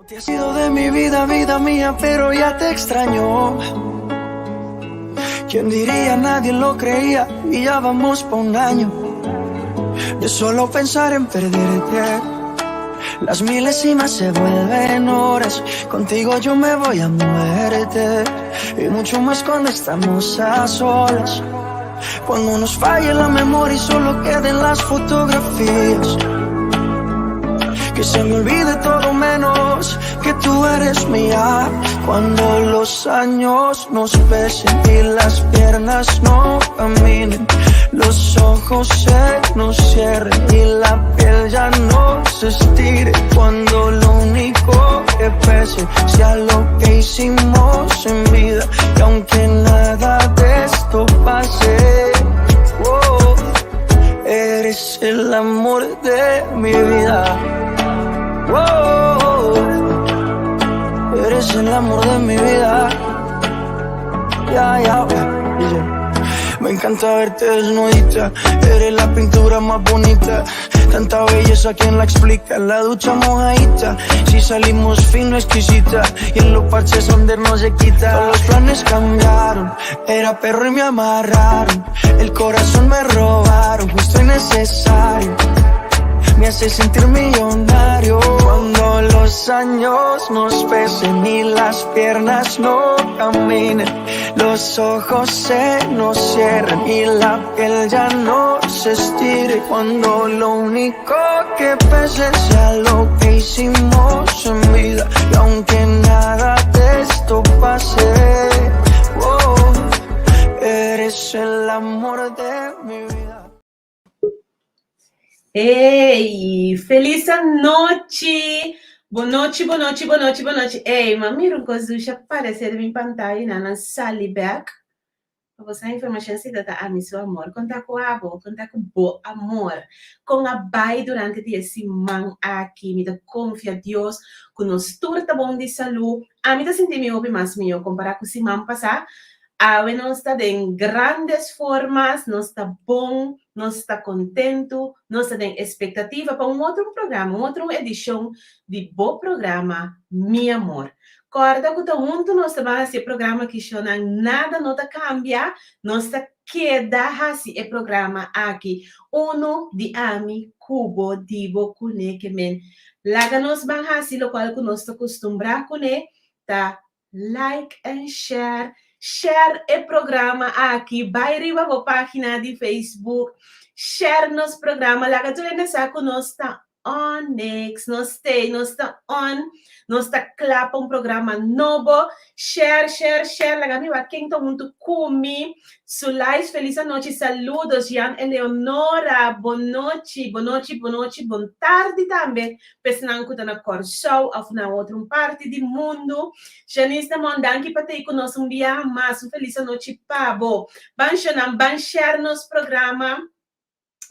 Te has ido de mi vida, vida mía, pero ya te extraño. ¿Quién diría? Nadie lo creía y ya vamos pa un año. De solo pensar en perderte. Las milésimas se vuelven horas. Contigo yo me voy a muerte. Y mucho más cuando estamos a solas. Cuando nos falle la memoria y solo queden las fotografías. Que se me olvide todo menos que tú eres mía. Cuando los años nos pesen y las piernas no caminen, los ojos se nos cierren y la piel ya no se estire. Cuando lo único que pese sea lo que hicimos en vida. Y aunque nada de esto pase, oh, eres el amor de mi vida. Oh, eres el amor de mi vida. Ya, dice. Me encanta verte desnudita. Eres la pintura más bonita. Tanta belleza, ¿quién la explica? La ducha mojadita. Si salimos fino, exquisita. Y en los parches donde no se quita. Todos los planes cambiaron. Era perro y me amarraron. El corazón me robaron. Justo y necesario me hace sentir millonario. Cuando los años nos pesen y las piernas no caminen, los ojos se nos cierren y la piel ya no se estire. Cuando lo único que pese sea lo que hicimos en vida. Y aunque nada de esto pase, oh, eres el amor de mi vida. Hey, felis nochi! Bon nochi, bon nochi, bon nochi, bon nochi. Hey, m'a mira un kos a aparesé den mi pantaya, nan sali bèk. Pa bo informashon si ta ami su amor. Kon ta ku abo, kon ta ku bo amor. Kon a bai durante e siman aki, mi ta konfia Dios, ku nos tur ta bon di salú. Ami ta sinti mi hopi mas mihó kompará ku siman pasá. Awe nos ta den grandes formas, nos ta bon, nos ta kontentu, nos ta den ekspektativa pa un otro programa, un otro edishon di bo programa Mi Amor. Kòrda ku ta huntu nos ta bai hasi e programa aki, shonnan, nada no ta kambia, nos ta keda hasi e programa aki. Uno di ami, ku bo, di bo, kuné ke men. Laga nos ban hasi lokual ku nos ta kustumbrá kuné, ta like and share. Share e programa aki. Bai riba bo página di Facebook. Share nos programa. Laga tur hende sa ku nos ta on next. Nos ta, nos ta on. Nos ta kla pa un programa nobo. Share, share, share. Laga mi wak ken ta huntu ku mi. Sulais, felis nochi. Saludos. Jan Eleonora. Bon nochi, bon nochi, bon nochi. Bon tardi tambe. Pa esnan ku ta na Kòrsou òf na otro parti di mundu. Janice Damon, danki pa ta ku nos un dia mas. Un felis nochi pa bo. Ban shonnan, ban share nos programa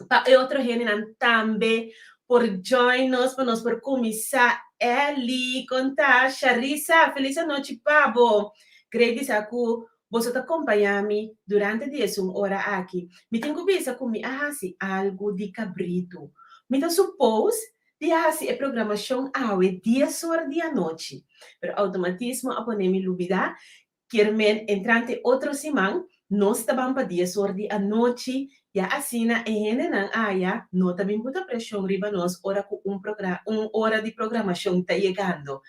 pa otro hendenan tambe por join nos, pa nos por kuminsá. Eli, kon ta, Sharisa, felis nochi pa bo. Great di sa ku boso ta kompañá mi durante di un ora aki. Mi tin ku bisa ku mi a hasi algu di kabritu. Mi ta suppose di hasi e programashon awe 10 or di anochi. Pero outomatismo a pone mi lubidá, ke men entrante otro siman, nos ta ban pa 10 or di anochi, ya asina e hendenan aya, no ta bin buta preshon riba nos ora ku un programa, un ora di programashon ta yegando.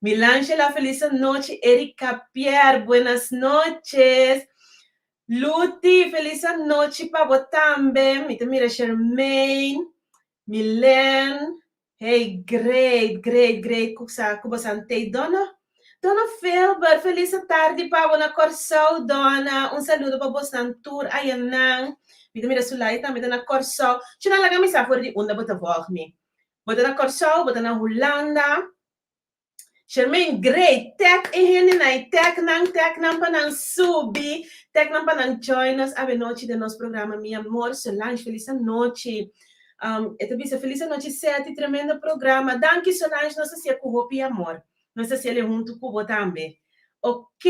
Milangela, felis nochi. Erika Pierre, buenas noches. Luti, felis nochi pa bo tambe. Mi mira Charmaine, Milen. Hey, great, great, great. Ku sa ku boso t'ei. Donna, Donna Filber, felis tardi pa bo na Kòrsou, Donna. Un saludo pa boso tur ayanan. Mi mira Sulai tambe na Kòrsou. Shonnan, laga mi sa for di unda bo ta volg mi. Bo ta na Kòrsou, bo ta na Hulanda. Charmaine, great. Tag e hendenan, tag nan pa nan subi, tag nan pa nan join us awe nochi den nos programa Mi Amor. Solange, felis nochi. E ta bisa felis nochi, Seti, tremendo programa. Danki, Solange, nos ta hasié ku hopi amor. Nos ta hasié huntu ku bo tambe. Ok.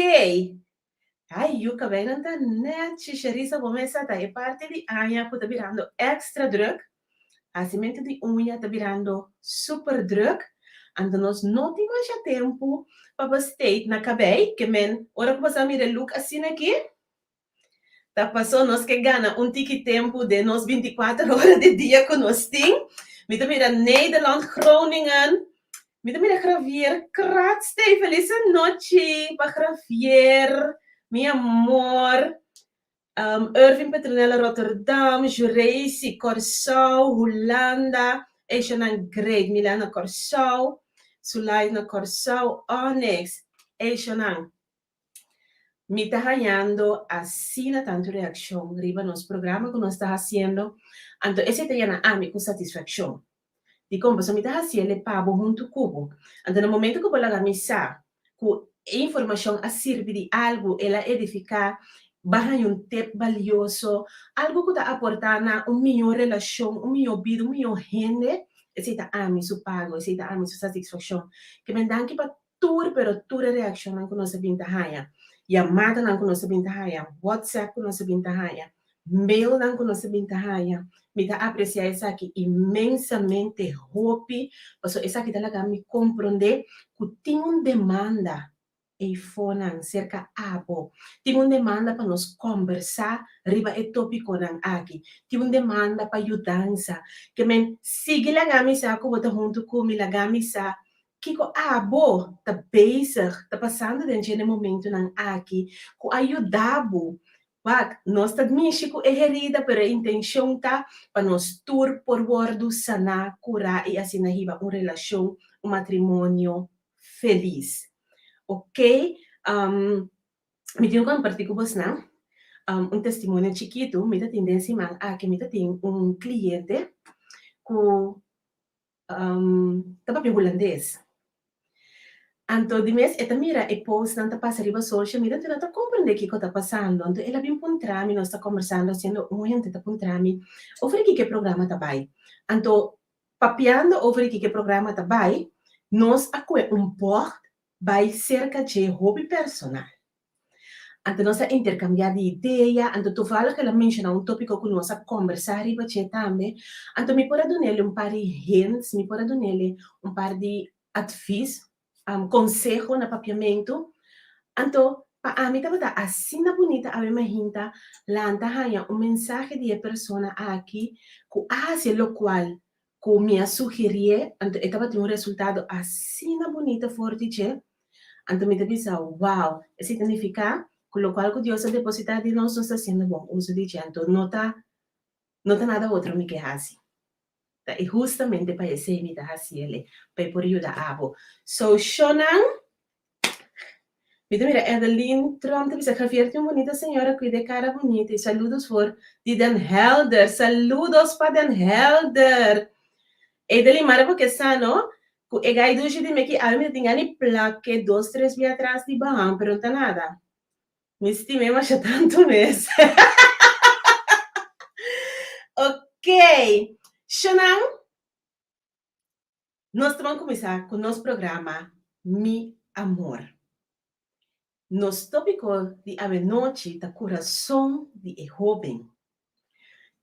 Ai, Yuka, bai nan ta net, Sharisa, bo mesa ta e parti di aña ku ta birando extra druk. Hasimentu di uña ta birando super druk. Anto nos no tin masha tempu pa besteed na kabei, ke men ora ku bo sa mira e look asina aki, ta paso nos ke gana un tiki tempu den nos 24 ora di dia ku nos tin. Mi ta mira Nederland, Groningen, mi ta mira Gravier Kratstee, feliz anochi pa Gravier, mi amor. Irving Petronella Rotterdam, Jureisi Kòrsou, Hulanda, Eishanan Great, Milena Kòrsou, Sulay na Kòrsou, Onyx, Eishanan. Mi ta hañando asina tantu reakshon riba nos programa ku nos ta hasiendo, anto esei ta yena ami ku satisfakshon. Dikon? Pasobra mi ta hasiel e pa bo huntu ku bo. Anto na momento ku bo laga mi sa ku e informashon a sirbi di algu, el a edifiká, bo a haña un tep balioso, algu ku ta aportá na un mihó relashon, un mihó bida, un mihó hende, esei ta ami su pago, esei ta ami su satisfakshon. Ke men danki pa tur, pero tur e reakshonnan ku nos a bin ta haña, yamadanan ku nos a bin ta haña, WhatsApp ku nos a bin ta haña, mailnan ku nos a bin ta haña. Mi ta apresiá esaki inmensamente hopi, pasobra esaki ta laga mi komprondé ku tin un demanda eifonan serka abo. Tin un demanda pa nos kòmbersá riba e tópikonan aki. Tin un demanda pa yudansa. Ke men sigui laga mi sa ku bo ta huntu ku mi, laga mi sa Kiko abo ta bezig, ta pasando den dje na e momentunan aki ku a yuda bo? Wak, nos ta mishi ku e herida, pero e intenshon ta pa nos tur por wòrdu saná, kurá i asina hiba un relashon, un matrimonio felis. Oke, mi tin ku kompartí ku bosnan un testimonio chikitu. Mi ta tin den siman aki, mi ta tin un kliente ku ta papia hulandes. Anto di mes e ta mira e postnan ta pasa riba social media, anto e no ta comprende kiko ta pasando. Anto el a bin puntra mi, nos ta combersando haciendo un hende ta puntra mi over di kiko e programa ta bai. Anto papiando over di kiko e programa ta bai, nos a koe un bocht bai serka dje hopi personal. Anto nos a interkambiá di idea, anto toevallig el a menshoná un tópiko ku nos a kòmbersá riba dje tambe. Anto mi por a dun'el un par di hints, mi por a dun'el un par di advis, konseho na papiamentu. Anto pa ami tabata asina bunita awe mainta lanta haña un mensahe di e persona aki ku a hasi lokual ku mi a sugirié, anto e tabatin un resultado asina bunita for di dje. Anto mi ta bisa, wow, esei ta nifiká ku lokual ku Dios a depositá den nos, nos ta hasiendo bon uso di dje. Anto no ta, no ta nada otro mi ke hasi. Ta e hustamente pa esei mi ta hasi el'e, pa e por yuda abo. So, shonnan, mi ta mira Edeline Tromp ta bisa, Javier tin un bunita señora, cuida e cara bunita y saludos for di Den Helder. Saludos pa Den Helder! Edeline, mara bo ke sa no, Ku e gai dushi di mi ki awe mi ta tin gana di plak e dos tres bia atras di bahan pero no ta nada. Mi stim'é masha tantu mes. Ok, shonan, nos ta ban kuminsá ku nos programa Mi Amor. Nos tópiko di awe nochi ta kurason di e hóben.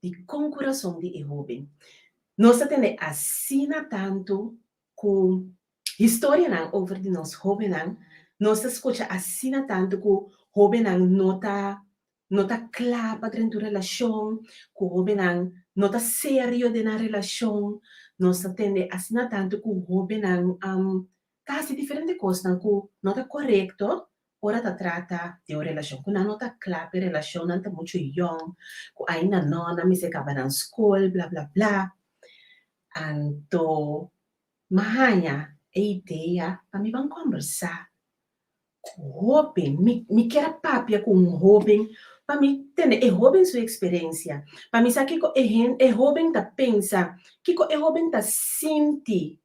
Dikon kurason di e hóben? Nos ta tende asina tantu ku historianan over di nos hóbennan, nos ta skucha asina tantu ku hóbennan no ta no ta kla pa drenta un relashon, ku hóbennan no ta serio den nan relashon, nos ta tende asina tantu ku hóbennan ta hasi diferente kosnan ku no ta korekto ora ta trata di un relashon, ku nan no ta kla pa e relashon, nan ta muchu yòn, ku ainda no, nan mester kaba nan skol, bla bla bla. Anto m'a haña e idea pa mi ban kòmbersá ku hóben, mi mi kier a papia ku un hóben pa mi tende e hóben su eksperensia, pa mi sa kiko e hen e hóben ta pensa, kiko e hóben ta sinti.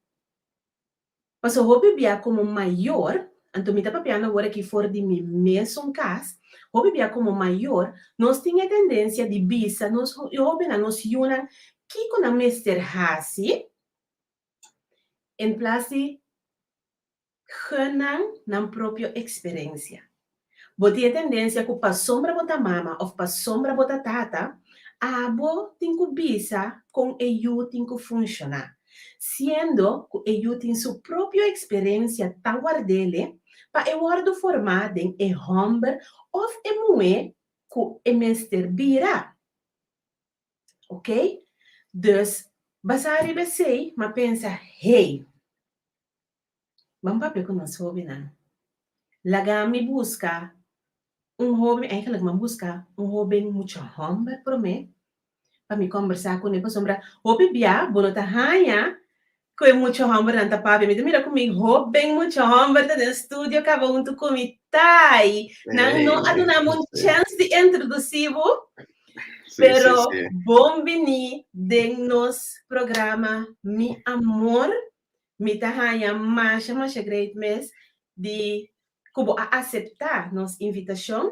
Pasobra hopi bia komo mayor, anto mi ta papiando awor aki for di mi mesun kas, hopi bia komo mayor nos tin e tendensia di bisa nos hobennan, nos yunan kiko nan mester hasi en plas di gun nan nan propio eksperensia. Bo tin e tendensia ku pasobra bo ta mama òf pasobra bo ta tata, abo tin ku bisa kon e yu tin ku funshoná. Siendo ku e yu tin su propio eksperensia ta ward'ele pa e wòrdu formá den e hòmber òf e muhé ku e mester bira. Oké? Dus, basá riba esei, m'a pensa, Hey! Ban papia ku nos hóbennan. Laga mi buska un hóben, eigenlijk mi a buska un hóben mucha hòmber promé pa mi kòmbersá kuné pasobra hopi bia bo no ta haña ku e mucha hòmbernan ta papia. Mi ta mira ku mi hóben mucha hòmber ta den studio kaba huntu ku mi tai. Nan no a duna mi un chèns di introdusí bo, pero bon biní den nos programa Mi Amor. Mi ta haña masha masha great mes di ku bo a aseptá nos invitashon.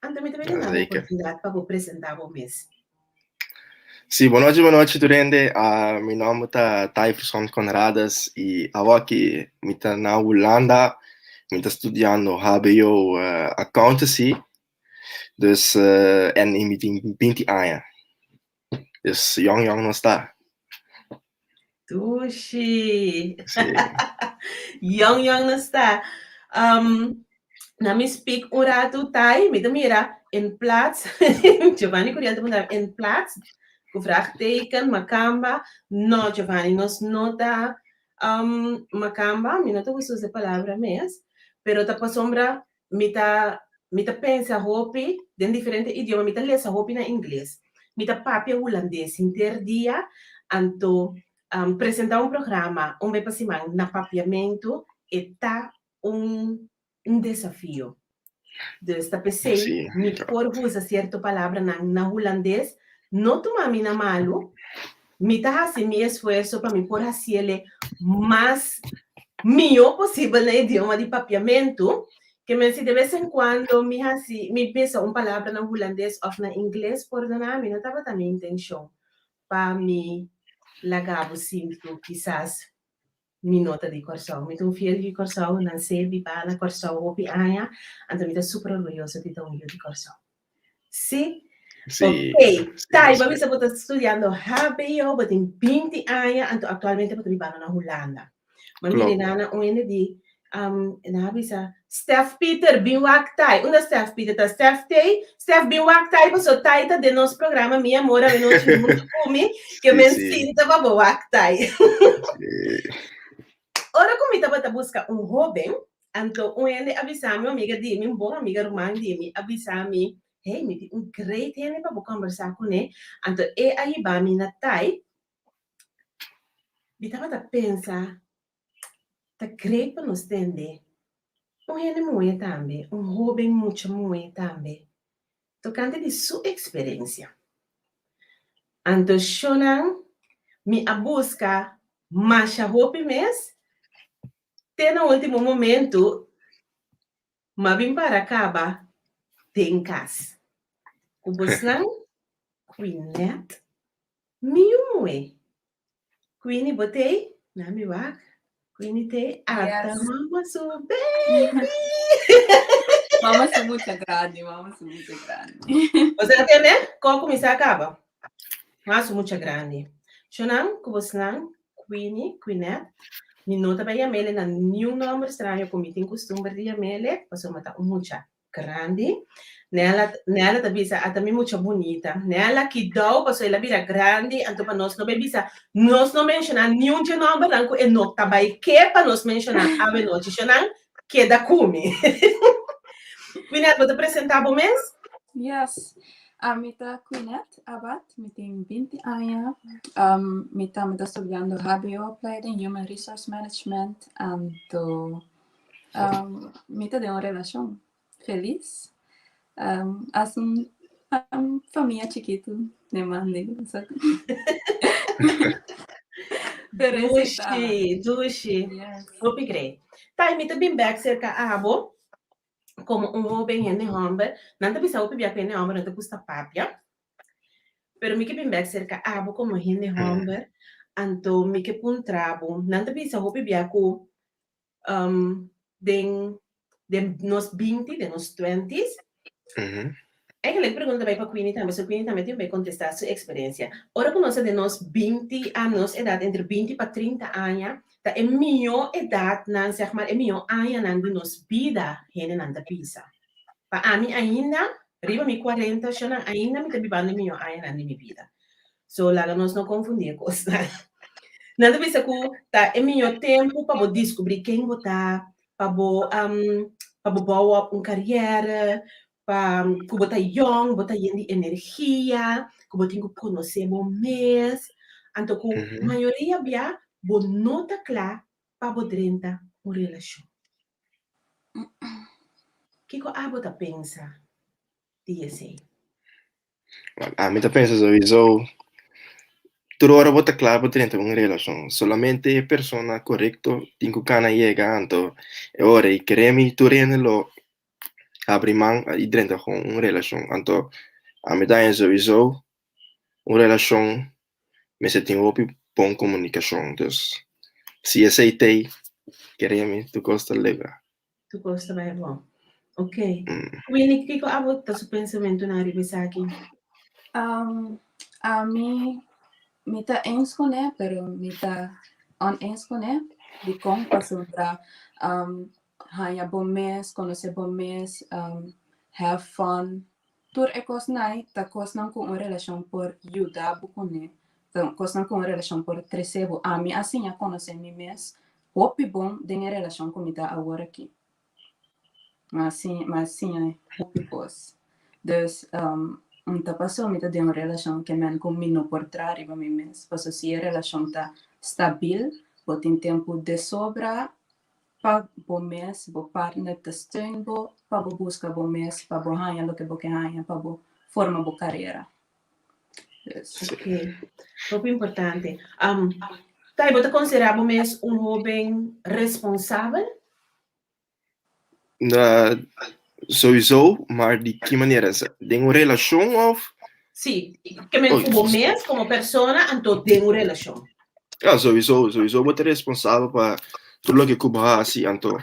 Anto mi ta bini duna bo oportunidat pa bo presentá bo mes. Sí, bon nochi, bon nochi tur hende. Mi nòmber ta Tyverson Conradas i awor-aki mi ta na Hulanda. Mi ta studiando HBO Accountancy. Dus, en mi tin 20 aña. Dus yong yong nos ta. Dushi. Sí. Yong yong nos ta. Na mi speak un ratu tai, mi ta mira in plaats, Giovanni Curiel ta puntra in plaats, ku vraagteken, makamba. No, Giovanni, nos no ta makamba, mi no ta gusta usa e palabra mes, pero ta pasobra Mi ta mi ta pensa hopi den diferente idioma, mi ta lesa hopi na ingles, mi ta papia hulandes henter dia, anto presenta un programa un be pa siman na papiamentu e ta un un desafio. Dus ta p'esei mi por usa sierto palabranan na hulandes, no tuma mi na malu, mi ta hasi mi esfuerso pa mi por hasiele mas mihó posibel na idioma di papiamentu, ke men si de bes en kuando mi hasi, mi bisa un palabra na hulandes òf na ingles, pordoná mi, no tabata mi intenshon pa mi laga bo sinti ku kisas mi no ta di Kòrsou. Mi ta un fiel yu di Kòrsou, nansé, bibá na Kòrsou hopi aña, anto mi ta super orguyoso di ta un yu di Kòrsou. Sí? Sí. Ok, Tai, bo a bisa bo ta studiando HBO, bo tin 20 aña, anto aktualmente bo ta bibando na Hulanda. Ma mire nana un hende di, nan a bisa, Stef Pieter, bin wak Tai. Unda Stef Pieter ta? Stef tei? Stef, bin wak Tai, paso Tai ta den nos programa Mi Amor Awenochi huntu ku mi, ke men sinta pa bo wak Tai. Ora ku mi tabata buska un hoben, anto un hende a bisa mi, un amiga di mi, un bon amiga ruman di mi a bisa mi, Hey, mi tin un great hende pa bo kombersá kuné. Anto e a hiba mi na Tai. Mi tabata pensa, ta great pa nos tende un hende muhé tambe, un hóben mucha muhé tambe, tokante di su eksperensia. Anto shonnan mi a buska masha hopi mes, te na último momentu m'a bin para kaba den kas. Ku bosnan, Quinette, mi yu muhé. Queenie bo t'ei? Na mi wak. Queenie t'ei? Ata Yes. mama su baby. Mama su mucha grandi, mama su mucha grandi. Bo sa tende? Kon kuminsá kaba? Mama su mucha grandi. Shonan, ku bosnan, Queenie, Queenette, mi no ta bai yam'ele na niun nòmber straño ku mi tin kustumber di yam'ele, pasobra mi ta un mucha Grandi. Nela, Nela ta bisa, ata mi mucha bunita. Nela kidou paso el a bira grandi, anto pa nos no bay bisa, nos no menciona niun dje nombernan ku e no ta bay ke pa nos menciona awe nochi. Shonan, keda ku mi. Quinette, bo ta presenta bo mes? Yes. Ami ta Quinette Abad, mi tin 20 aña. Mi tambe ta studiando HBO opleiding Human Resource Management, anto Mi ta den un relashon felis. As un famia chikitu den mandi. Pero esei ta. Dushi, dushi. Yes. Hopi grei. Tai, mi ta bin bek serka abo komo un hoben hende hòmber. Nan ta bisa hopi bia ku hende hòmber no ta gusta papia. Pero mi ke bin bek serka abo komo hende hòmber, anto mi ke puntra bo. Nan ta bisa hopi bia ku den den nos binti, den nos twenties, Eigenlijk pregunta bai pa Queenie tambe, so Queenie tambe tin bai kontestá su eksperensia. Ora ku nos ta den nos 20 a nos edat entre 20 pa 30 aña, ta e mihó edatnan, zeg maar, e mihó añanan di nos bida hendenan ta bisa. Pa ami ainda, riba mi 40 shownan, ainda mi ta bibando e mihó añanan di mi bida. So laga nos no konfundí e kosnan. Nan ta bisa ku ta e mihó tempu pa bo diskubrí ken bo ta, pa bo pa bo bou op un kariera, pa ku bo ta yong, bo ta yen di energia, ku bo tin ku konosé bo mes. Anto ku mayoria bia bo no ta kla pa bo drenta un relashon. Kiko abo ta pensa di esei? Ami ta pensa sowieso tur ora bo ta kla pa drenta un relashon. Solamente e persona korekto tin ku kana yega anto e ora ei kere mi tur hende lo habri man i drenta kon un relashon. Anto ami ta haña sowieso un relashon mester tin hopi bon komunikashon. Dus si esei t'ei kere mi tur kos ta legra. Tur kos ta bai bon. Ok. Winnie, kiko abo ta su pensamentunan riba esaki? Ami, mi ta eens kuné, pero mi ta oneens kuné. Dikon? Pasobra haña bo mes, konosé bo mes, have fun, tur e kosnan ei ta kosnan ku un relashon por yuda bo kuné, ta kosnan ku un relashon por trese bo. Ami a siña konosé mi mes hopi bon den e relashon ku mi ta awor aki. Mi a siña, mi a siña hopi kos. Dus un ta pasó mi ta den un relashon ke men ku mi no por traha riba mi mes, pasobra si e relashon ta stabil, bo tin tempu de sobra pa bo mes, bo partner ta steun bo pa bo buska bo mes, pa bo haña loke bo ke haña, pa bo forma bo karera. Dus. Ok, hopi importante. Um, Tai, bo ta konsiderá bo mes un hóben responsabel? Na, sowieso, maar di ki manera? Den un relashon of? Sí, ke men ku bo mes komo persona anto den un relashon. Ja, sowieso, sowieso bo ta responsabel pa tur loke ku bo hasi, anto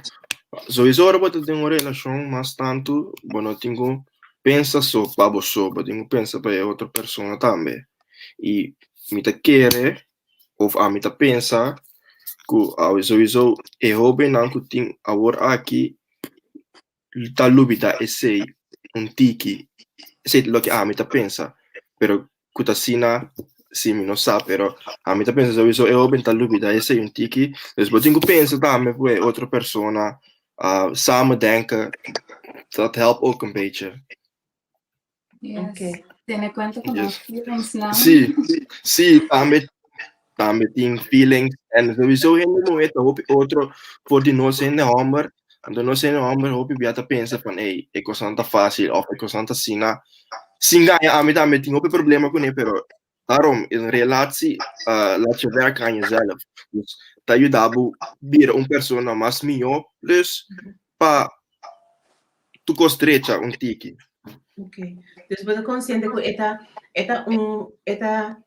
sowieso ora bo ta den un relashon mas tantu bo no tin ku pensa so pa bo so, bo tin ku pensa pa e otro persona tambe. I mi ta kere of ami ta pensa ku awe sowieso e hóbennan ku tin awor aki ta lubida esei un tiki, esei ta loke ami ta pensa, pero ku ta asina si mi no sa, pero ami ta pensa sowieso e hóben ta lubida esei un tiki, dus bo tin ku pensa tambe ku e otro persona, samen denken, dat helpt ook een beetje. Yes. Okay. Tene cuenta con yes. feelings nan. Sí, sí, tambe, tambe tin feelings. En sowieso hende mujer ta hopi otro voor di nos hende homber. Anto nos hende homber hopi bia ta pensa van, hey, e cosa ta fácil of e cosa ta asina. Sin gaña, ami tambe tin hopi problema kuné, pero daarom, een relatie uh, laat je werken aan jezelf. Dus ta yuda bo bira un persona mas mihó, plus pa tur kos drecha un tiki. Ok. Dus bo ta konsiente ku e ta e ta un e ta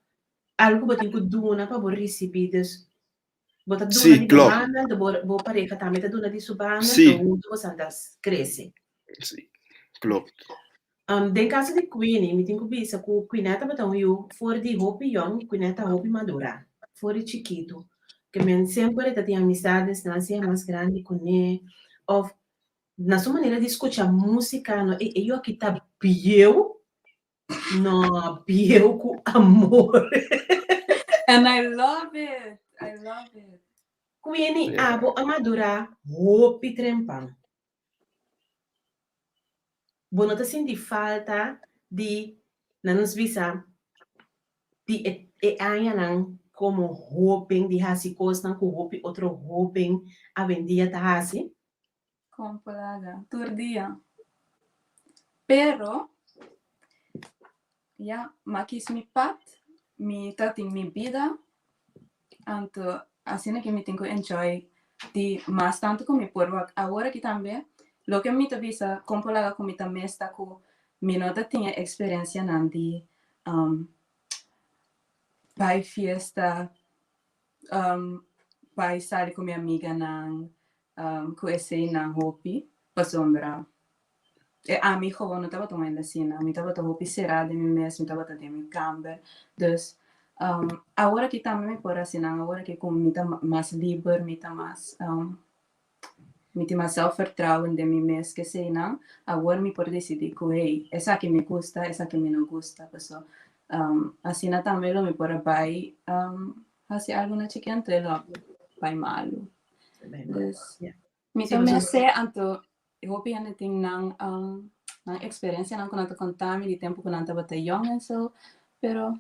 algu ku bo tin ku duna pa bo risibí. Dus bo ta duna Sí, di bo klopt. banda, anto bo bo pareha tambe ta duna di su banda, Sí. anto huntu boso ta krese. Sí, klopt. Um, den kaso di Queenie, mi tin ku bisa ku Queenie tabata un yu for di hopi yòn, Queenie ta hopi madurá, for di chikitu. Ke men semper e ta tin amistades nan sea mas grandi kuné òf na su manera di skucha músika no, e yu aki ta bieu, no, bieu ku amor. And I love it, I love it. Queenie, abo a madurá hopi trempan. Bo no ta sinti falta di, nan nos bisa, di e e añanan komo hóben, di hasi kosnan ku hopi otro hóben awendia ta hasi? Kon por laga tur dia. Pero, ya, m'a kis mi pat, mi ta tin mi bida, anto asina ke mi tin ku enjoy di mas tantu ku mi por wak. Awor aki tambe, loke mi ta bisa kon por laga ku mi ta mes ta ku mi no ta tin e eksperensianan di bai fiesta, bai sali ku mi amiganan, ku eseinan hopi pasobra. E ami gewoon no tabata un hende asina. Mi tabata hopi será den mi mes, mi tabata den mi kamber. Dus awor aki tambe mi por hasi nan, awor aki ku mi ta mas liber, mi ta mas mi tin mas zelfvertrouwen den mi mes ke eseinan, awor mi por disidí ku hey, esaki mi gusta, esaki mi no gusta. Paso asina tambe lo mi por a bai hasi algu na chikí anto e lo a bai malu. Dus Mi ta mester anto hopi hende tin nan nan eksperensianan ku nan ta konta mi di tempu ku nan tabata yòn en so, pero.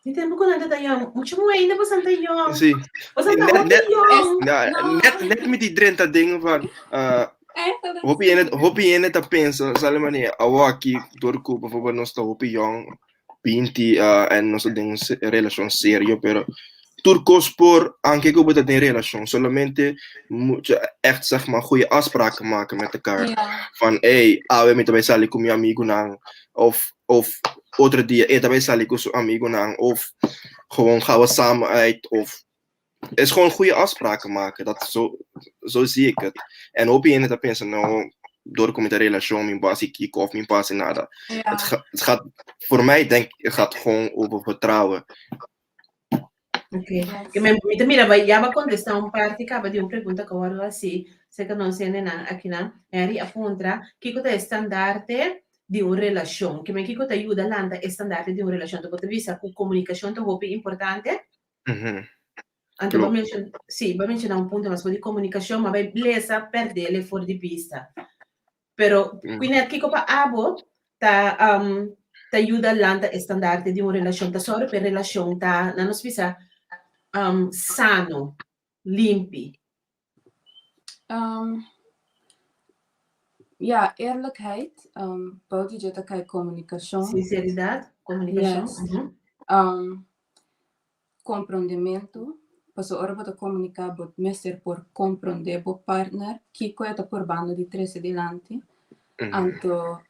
Di tempu ku nan tabata yòn, muchu muhé ainda boso ta yòn. Sí. Boso ta hopi yòn. Net, net mi di drenta den van hopi hende, hopi hende ta pensa, sale manera awor aki dor ku bijvoorbeeld nos ta hopi yòn, 20 en nos ta den un relashon serio, pero tur kos por, aunke ku bo ta den relashon, solamente moet je echt zeg maar goede afspraken maken met elkaar. Van hey, awe mi ta bai sali ku mi amigunan, of otro dia e ta bai sali ku su amigunan, of gewoon gaan we samen uit, of het is gewoon goede afspraken maken. Dat zo, zo zie ik het. En hopi hende ta pensa, no, door ku mi ta relashon, mi por hasi kiko of mi por hasi nada. Het gaat, voor mij denk ik, het gaat gewoon over vertrouwen. Oké. Okay. Mi ta mira, ya ba kontestá un parti kaba di un pregunta ku wòrdu hasi serka nos hendenan akinan. Henry a puntra, kiko ta e standarte di un relashon? Ke men kiko ta yuda lanta e standarte di un relashon? Bo ta bisa ku komunikashon ta hopi importante? Anto bo menshon, sí, bo menshoná un punto mas for di komunikashon, ma bai lesa pèrdele for di bista. Pero, Quinette, kiko pa abo ta ta yuda lanta e standarte di un relashon? Ta sòru pa e relashon ta, nan nos bisa, sano, limpi. Ja, eerlijkheid. Bou di dje ta kai komunikashon. Sinseridat, komunikashon. Yes. Komprondementu, pasobra ora bo ta komuniká bo mester por komprondé bo partner kiko e ta purbando di trese dilanti. Anto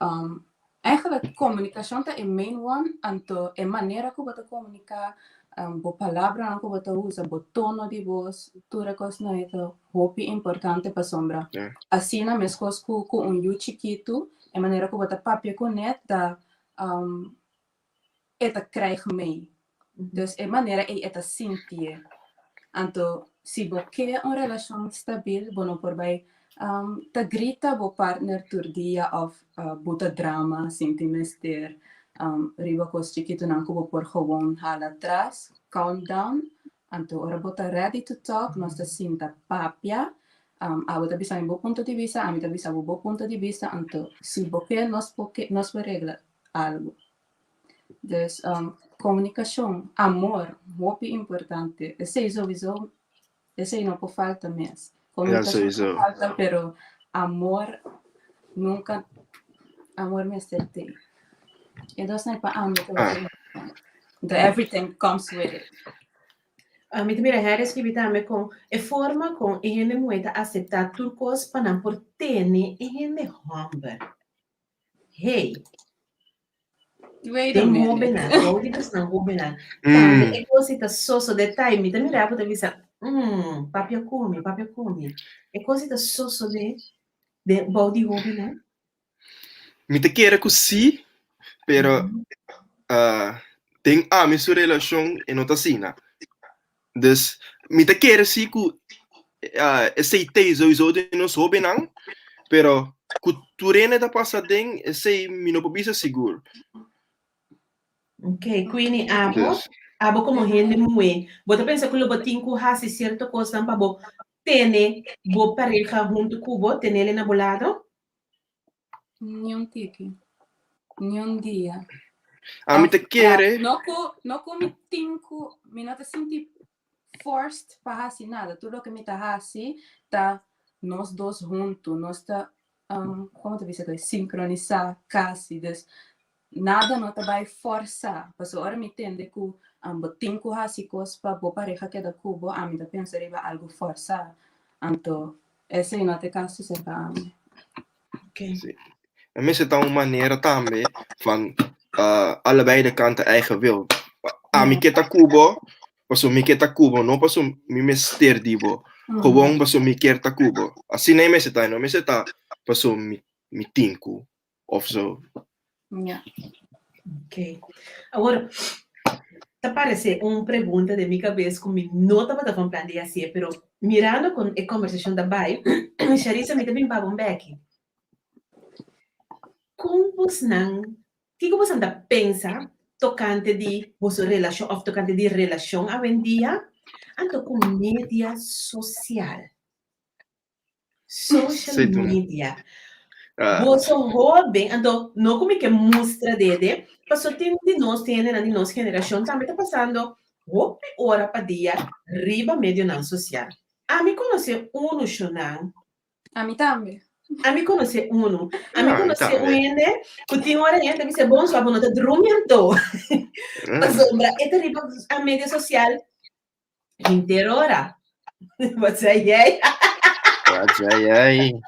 eigenlijk komunikashon ta e main one, anto e manera ku bo ta komuniká, bo palabranan ku bo ta usa, bo tono di bos, tur e kosnan ei ta hopi importante pasobra asina meskos ku ku un yu chikitu e manera ku bo ta papia kuné ta e ta krijg mee. Dus e manera ei e ta sintié. Anto si bo ke un relashon stabil bo no por bai ta grita bo partner tur dia òf buta drama sinti mester riba kos chikitunan ku bo por gewoon hala atras, calm down. Anto ora bo ta ready to talk nos ta sinta papia. Abo ta bisa mi bo punto di bista, ami ta bisa bo bo punto di bista. Anto si bo ke nos por ke nos por regla algu. Dus komunikashon, amor, hopi importante. Esei sowieso, esei no por falta mes. Komunikashon no por falta, pero amor nunka, amor mester t'ei. E dosnan pa ami ta hopi importante. The everything comes with it. Mi ta mira Harry a skibi tambe kon e forma kon e hende muhé ta aseptá tur kos pa nan por tene e hende hòmber. Hey. Wait a Den minute. hóbennan, bou di bosnan hóbennan. Tambe e kos ei ta sosodé tai. Mi ta mira bo ta bisa, papia ku mi, papia ku mi. E kos ei ta sosodé den bou di hóbennan? Mi ta kere ku sí, pero den ami su relashon e no ta asina. Dus mi ta kere sí ku esei t'ei souiso den nos hóbennan, pero ku tur hende ta pasa den esei mi no por bisa sigur. Ok, Queenie, abo, abo komo hende muhé, bo ta pensa ku lo bo tin ku hasi sierto kosnan pa bo tene bo pareha huntu ku bo, tenele na bo lado? Niun tiki. Niun dia. Ami ta kere. No ku, no ku mi tin ku, mi no ta sinti forced pa hasi nada. Tur loke mi ta hasi ta nos dos huntu. Nos ta, um, komo ta bisa ku sinkronisá kasi. Dus nada no ta bai forsá. Pasobra ora mi tende ku um, bo tin ku hasi kos pa bo pareha keda ku bo, ami ta pensa riba algu forsá. Anto Esei no ta e kaso serka ami. Oké. Sí. En mester ta un manera tambe van allebei de kanten eigen wil. Ami ke ta ku bo, paso mi ke ta ku bo, no paso mi mester di bo. Gewoon paso mi kier ta ku bo. Asina e mester ta, no mester ta paso mi. mi tin ku of zo. Ja. Ok. Awor, ta parece un pregunta den mi cabes cu mi no tabata van plan di hacié, pero mirando con e conversacion ta bay, Sharissa, mi ta bin pa bo un beki. Con bosnan, kico bosnan ta pensa tocante di boso relacion of tocante di relacion awendia anto cu media social? Social Sí, tu. media. Ah, Boso hoben, anto no ku mi ke mustra dede, paso tin di nos, tin hendenan di nos generashon tambe ta pasando hopi ora pa dia riba medionan sosial. Ami konosé unu shonnan. Ami tambe. Ami konosé unu. Ami Ah, mi konosé un tambe. hende ku tin ora hende ta bisa bon sua bo no ta drumi anto. Pasobra e ta riba a medio sosial Henter ora. Wat zei jij? Wat zei jij?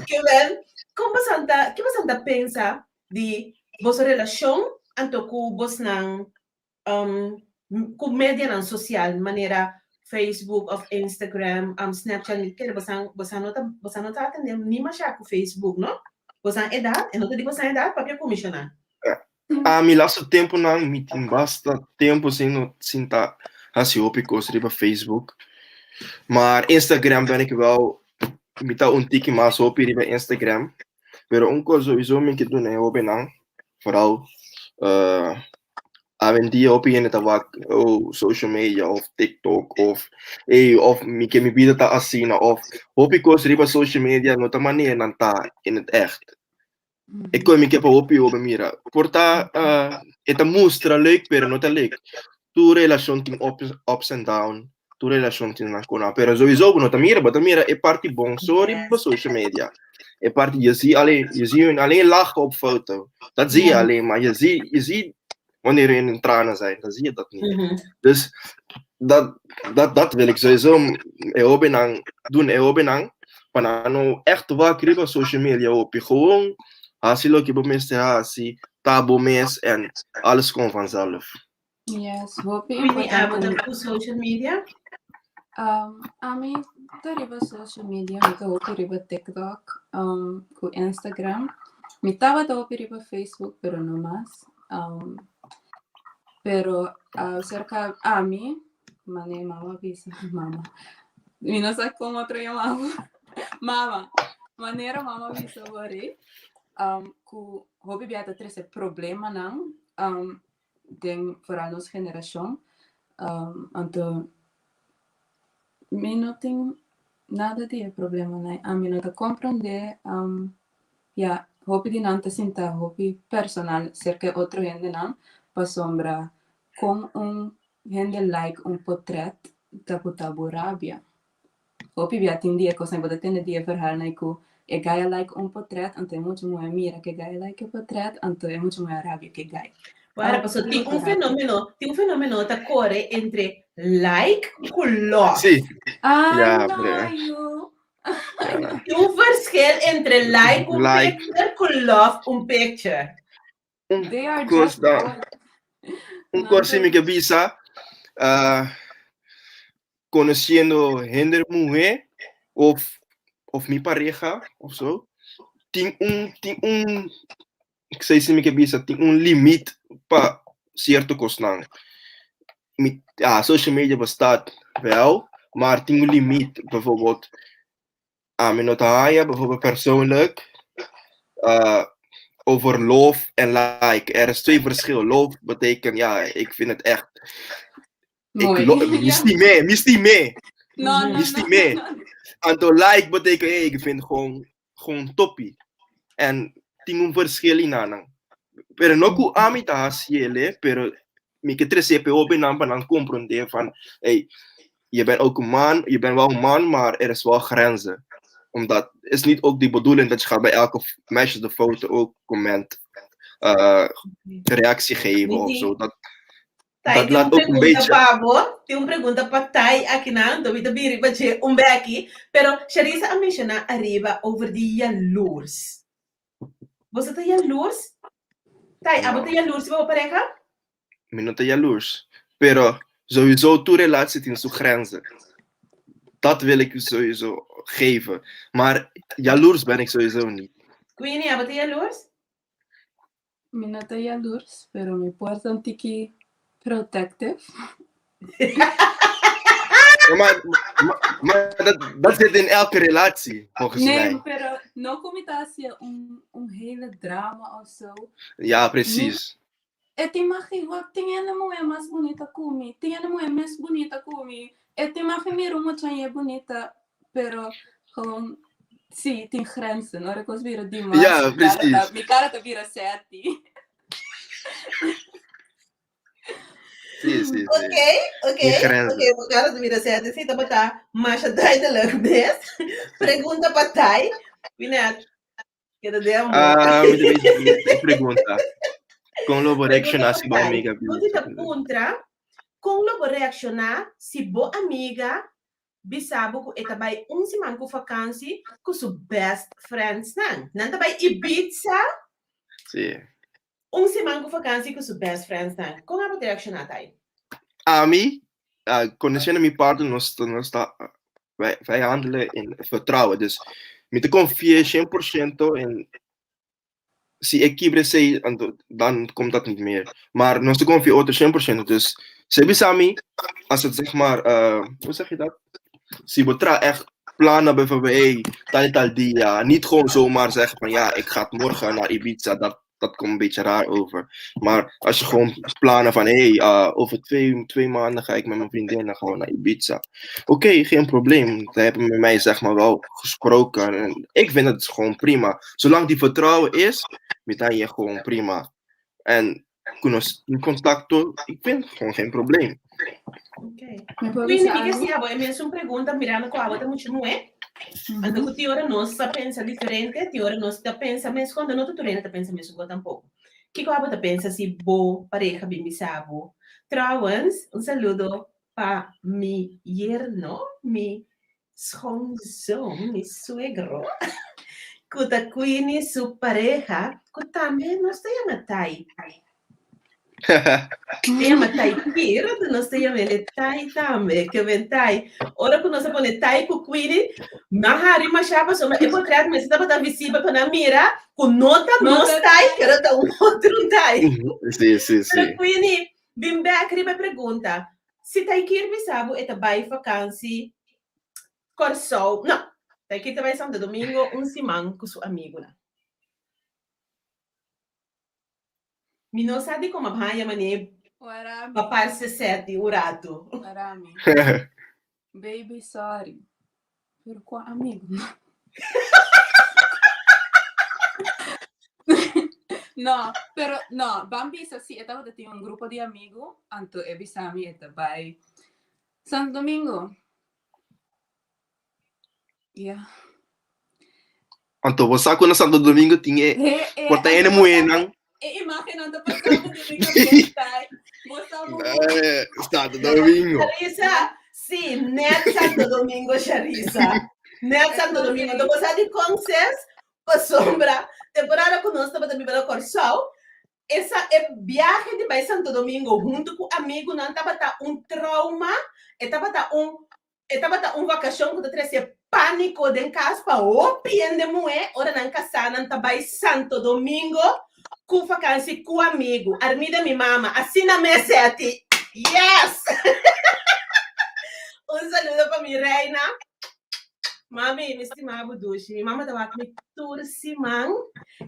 Ke men, kon bosan ta, ke bosan ta pensa di boso relashon anto ku bosnan um, ku medianan sosial manera Facebook of Instagram, um, Snapchat, mi kere bosan, bosan no ta, bosan no ta atende ni masha ku Facebook, no? Bosan edat, e no ta di bosan edat, papia ku mi shona. Ami laatste temponan mi tin basta tempo sin no sin ta hasi hopi kos riba Facebook. Maar Instagram ben ik wel, mi ta un tiki mas hopi riba Instagram. Pero un kos sowieso mi ke duna e hobennan, vooral uh, awendia hopi hende ta wak oh, social media of TikTok of ey, of mi ke mi bida ta asina of hopi kos riba social media no ta manera nan ta in het echt. E koe mi ke pa hopi hopi mira. Por ta uh, e ta mustra leuk, pero no ta leuk. Tu relashon tin ups, ups and down. Tu relashon tin nan kona. Pero sowieso no ta mira, bo ta mira e parti bon so riba social media. E parti je ziet alleen, je ziet hun alleen lachen op foto. Dat zie je alleen, maar je ziet wanneer hun in tranen zijn, dan zie je dat niet. Dus dat wil ik sowieso e hobennan doen, e hobennan pa nan no echt wak riba social media hopi. Gewoon hasi loke bo mester hasi, ta bo mes en alles komt vanzelf. Yes, hopi Queenie, abo importante. ta ku social media? Ami ta riba social media, mi ta hopi riba TikTok, ku Instagram. Mi tabata hopi riba Facebook, pero no mas. Pero serka ami, mane mama bisa, mama, mi no sa kon otro yama bo, mama, manera mama bisa wori, ku hopi bia ta trese problemanan den foral nos generashon. Anto mi no tin nada di e problemanan, ami no ta komprondé Ya, hopi di nan ta sinta hopi personal serka e otro hendenan pasobra kon un hende like un potret ta buta bo rabia. Hopi bia tin di e kosnan, bo ta tende di e verhaalnan ku e guy a like un potret anto e mucha muhé mira ku e guy a like e potret anto e mucha muhé a rabia ku e guy. Wara, pasobra tin un fenomeno, tin un fenomeno ta kore entre like ku love. Sí. Ay, Ja, no, bre. yu. Tin un verschil entre like un Like. picture ku love un picture. Un They are kos just da, boys. un No, kos si pero mi ke bisa, ah, conociendo hende muhé of of mi pareja of zo, tin un tin un ik sei si mi ke bisa, tin un limit pa cierto kosnan. Mi, ah, social media bestaat wel, maar tin un limit. Bijvoorbeeld, ami no ta haya, bijvoorbeeld persoonlijk, uh, over love en like. Er is twee verschil. Love betekent, ja, ik vind het echt. Ik Mooi. lo, mi Ja. stim'é, mi stim'é. No, no, Mi no, stim'é. no, no. Anto like betekent, hey, ik vind gewoon, gewoon toppie. En tin un verschil in nan. Pero no ku ami ta hasiele, pero mi ke trese pe hobennan pa nan comprende van, hey, je bent ook een man, je bent wel een man, maar er is wel grenzen. Omdat het is niet ook die bedoeling dat je gaat bij elke meisje de foto ook comment, reactie geven of zo. Dat, Tai, dat tin un laat ook een pregunta beetje. pa bo. Tin un pregunta pa Tai akinan, anto mi ta biri pa dje un beki. Pero Sharissa a menciona ariba over di jaloers. Boso ta jaloers? Tai, abo No. ta jaloers riba bo pareha? Mi no ta jaloers. Pero sowieso tur relatie tin su grenzen. Dat wil ik sowieso geven. Maar jaloers ben ik sowieso niet. Queenie, abo ta jaloers? Mi no ta jaloers, pero mi por ta un tiki protective. Ja, maar, maar, maar dat, dat zit in elke relatie, volgens Nee, mij. pero no ku mi ta hasi un, un hele drama of zo. Ja, precies. E tin mag wak tin hende muhé mas bunita ku mi, tin hende muhé mes bunita ku mi. E tin mag mira un mucha ye bunita, pero gewoon sí, tin grenzen. Ora kos bira dimas, Ja, mi kara ta, precies. mi kara ta bira seti. Sí, sí, sí. Ok, ok, Tin grenzen. ok, bo kara ta bira seti, sí, tabata masha duidelijk mes. Pregunta pa Tai. Winette, Keda de amor. Ah, mi ta bisa pregunta. Kon lo bo reakshoná si bo amiga Bo ta puntra, kon lo bo reakshoná si bo amiga bisa bo ku e ta bai un siman ku vakansi ku su best friendsnan? Nan ta bai Ibiza. Sí. Un siman ku vakansi ku su best friendsnan. Kon abo ta reakshoná, Tai? Ami, uh, conociendo mi partner, nos, nos ta, wij, wij handelen in vertrouwen. Dus mi ta confia 100% in si e kibra esei, anto dan komt dat niet meer. Maar nos ta confia otro 100%. Dus si e bisa mi, als het zeg maar, uh, hoe zeg je dat? Si bo traha echt plannen bijvoorbeeld, hey, tal en tal dia. Niet gewoon zomaar zeggen van ja, ik ga morgen naar Ibiza. Dat, dat komt een beetje raar over. Maar als je gewoon plannen van hey, over twee maanden ga ik met mijn vriendin dan gewoon naar Ibiza. Oké, geen probleem. Ze hebben met mij zeg maar wel gesproken. En ik vind het gewoon prima. Zolang die vertrouwen is, dan je gewoon prima. En in contacto, ik vind het gewoon geen probleem. Ok. Queenie, mi ke si abo e mesun pregunta mirando ku abo ta mucha muhé. Anto ku tin ora nos ta pensa diferente, tin ora nos ta pensa mes kon, no ta tur hende ta pensa mesun kon tampoko. Kiko abo ta pensa si bo pareha bin bisa bo? Trouwens, un saludo pa mi yerno, mi schoonzoon, mi suegro, ku ta Queenie su pareha, ku tambe nos ta yama Tai. E yama Tai Kir, anto nos ta yama el Tai tambe, ke ben Tai. Ora ku nos a pone Tai ku Queenie, nan hari mashá pasobra e potret mester tabata visibel pa nan mira ku no ta nos Tai, pero ta un otro Tai. Sí, sí, sí. Pero Queenie, bin bek riba e pregunta. Si Tai Kir bisa bo e ta bai vakansi Kòrsou, no, Tai Kir ta bai Santo Domingo un siman ku su amigunan. Mi no sa di como a haña mané pa parse seti un rato. Warami. Baby, sorry. Pero kua amigo? No, pero no, ban bisa si e tabata tin un grupo di amigo, anto e bisa mi e ta bai Santo Domingo. Ja. Anto bo sa ku na Santo Domingo tin e por ta ene muhénan. E imágennan ta pasando den mi kabes, tai. Bo sa bo. Santo Domingo. Charissa, sí, net Santo Domingo, Charissa. Net Santo Domingo. Anto bo sa di kon ses? Pasobra temporada ku nos tabata biba na Kòrsou, esa e biahe di bai Santo Domingo huntu ku amigunan tabata un trauma, e tabata un E tabata un vakashon ku ta trese pániko den kas pa hopi hende muhé ora nan kasá nan ta bai Santo Domingo ku fakansi ku amigu. Armida mi mama, asina mes Hetty. Yes! Un saludo pa mi reina. Mami, mi stima bo dushi. Mi mama ta wak mi tur siman.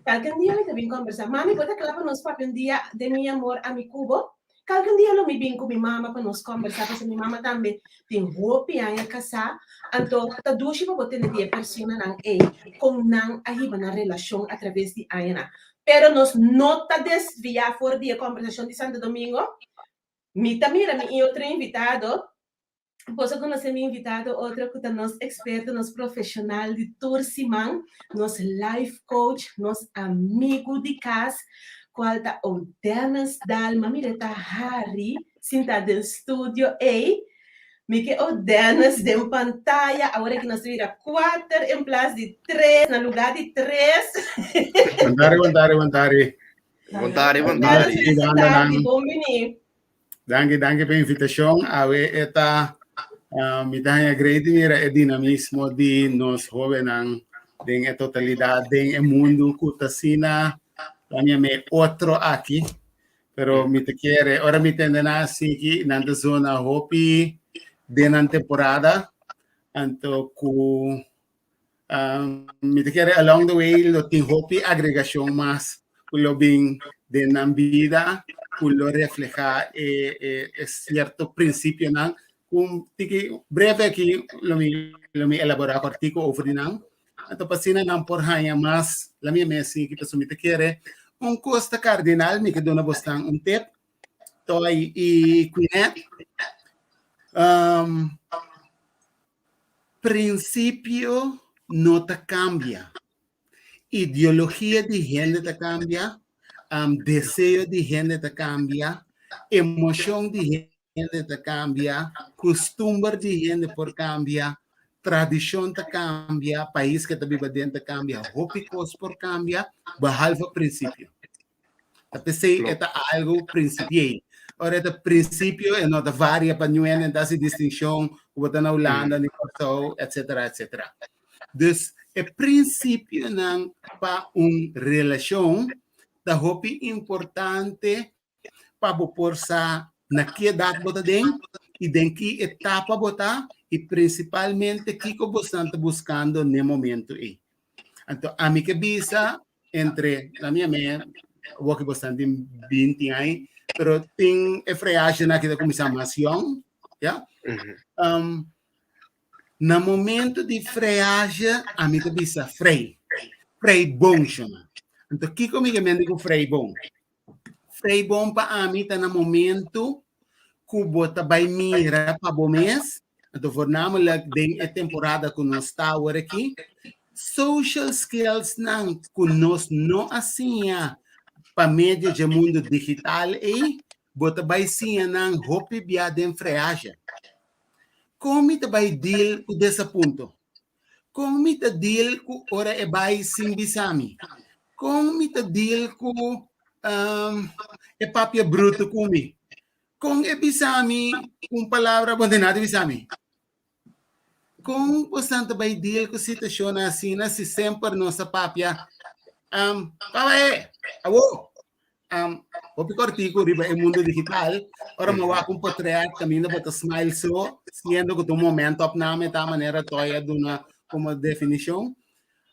Kalken dia mi ta bin kombersá. Mami, bo ta kla pa nos papia un dia den mi amor ami ku bo? Kalken dia lo mi bin ku mi mama pa nos kombersá, pasobra mi mama tambe tin hopi aña kasá. Anto ta dushi pa bo tende di e personanan ei kon nan a hiba nan relashon atraves di añanan. Pero nos no ta desviá for di e kombersashon di Santo Domingo. Mi ta mira mi i otro invitado Boso konosé mi invitado otro ku ta nos eksperto, nos profeshonal di tur siman, nos life coach, nos amigu di kas, kual ta Odennis Dalma. Mira e ta hari sintá den studio ei. Mi ke Odennis den pantaya, awor aki nos ta bira kuater en plas di tres, na lugá di tres. Bontari, bontari, bontari. Bontari, bontari. Odennis, bon bini. Danki, danki pa invitashon. Awe e ta. Mi ta haña great di mira e dinamismo di nos hóbennan den e totalidat den e mundu ku ta asina me otro aki. Pero mi ta kere, ora mi tende nan asiki, nan ta zona hopi den nan temporada, anto ku mi ta kere along the way lo tin hopi agregashon mas ku lo bin den nan bida ku lo reflehá e e e sierto prinsipionan ku un tiki breve aki lo mi lo mi elaborá kòrtiku over di nan. Anto pa asina nan por haña mas la mi mes sigui pasobra mi ta kere un kos ta kardinal mi ke duna bosnan un tip Toy i Quinette. Prinsipio no ta kambia. Ideologia di hende ta kambia, deseo di hende ta kambia, emoshon di hende ta kambia, kustumber di hende por kambia, tradishon ta kambia, pais ke ta biba den ta kambia, hopi kos por kambia, behalve prinsipio. Ta p'esei e ta algu prinsipiei. Ora e ta prinsipio e no ta varia pa niun hende ta hasi distinshon ku bo ta na Hulanda ni Kòrsou etsetera etsetera. Dus e prinsipionan pa un relashon ta hopi importante pa bo por sa na ki edat bo ta den i den ki etapa bo ta i prinsipalmente kiko bosnan ta buskando n'e momento ei. Anto ami ke bisa entre la mia me awor ki bosnan tin 20 aña pero tin e freagenan ki ta kuminsá mas yòn ya. Na momento di freage ami ta bisa frei, frei bon shona. Anto kiko mi ke mende ku frei bon? Frei bon pa ami ta na momento ku bo ta bai mira pa bo mes, anto voornamelijk den e temporada ku nos ta awor aki, social skills nan ku nos no a siña pa medio dje mundu digital ei, bo ta bai siña nan hopi bia den freage. Kon mi ta bai deal ku desapunto? Kon mi ta deal ku ora e bai sin bisa mi? Kon mi ta deal ku um, e papia bruto ku mi? Kon e bisa mi un palabra bon de nada bisa mi? Kon bosan ta bai deal ku situashon asina si semper nos a papia um, papa e, awo, Um, hopi kortiku riba e mundo digital, ora mo wak un potret kaminda bo ta smile so, siendo ku ta un momento opname ta manera Toy a duna komo definishon.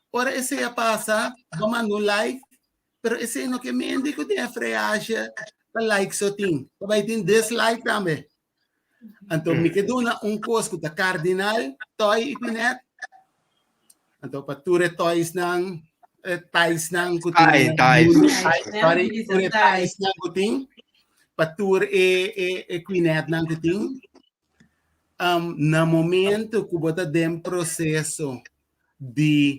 Ora esei a pasa, bo manda un like, pero esei no ke mende ku den e freaje ta like so tin, ta bai tin dislike tambe. Anto mi ke duna un kos ku ta kardinal, Toy i Pinet. Anto pa tur e toysnan, e taisnan ku tin. Tai, tais. Sorry, tur e taisnan ku tin. Pa tur e e e Quinetnan ku tin. Um, na momento ku bo ta den proseso di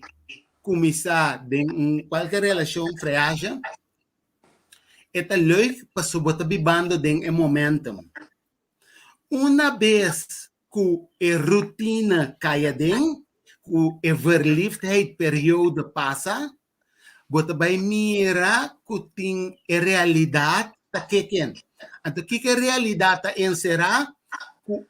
kuminsá den un kualke relashon freaje, E ta leuk pasobra bo ta bibando den e momentum. Una bes ku e rutina kai aden, ku e verliefdheid periode pasa, bo ta bai mira ku tin e realidat ta keken. Anto kiko e realidat ta enserá? Ku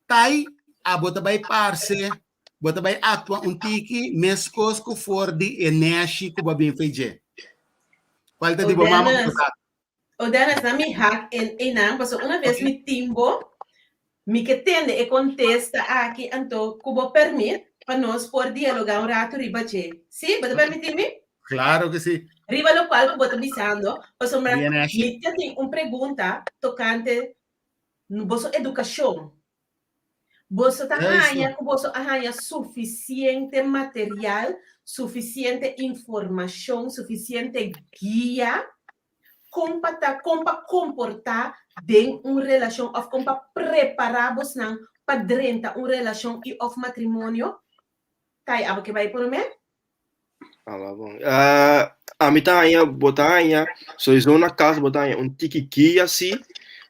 tai abo ta bai parse, bo ta bai aktua un tiki meskos ku for di e nèshi ku bo a bin fei dje. Kual ta di bo mama ku bo tata? O Dennis, na mi hak en einan, paso una vez mi timbo, mi ke tende e kontesta aki, anto ku bo permit pa nos por dialoga un ratu riba dje. Si? Bo ta permiti mi? Claro que si. Riba lokual ku bo ta bisando, pasobra mi ta tin un pregunta tokante boso edukashon. Boso ta haña ku boso a haña sufisiente material, sufisiente informashon, sufisiente guia kon pa ta, kon pa komportá den un relashon òf kon pa prepará bosnan pa drenta un relashon i òf matrimonio? Tai, abo ke bai promé? Ah, bon. Uh, ami ta haña, bo ta haña, sowieso na kas bo ta haña un tiki guia sí,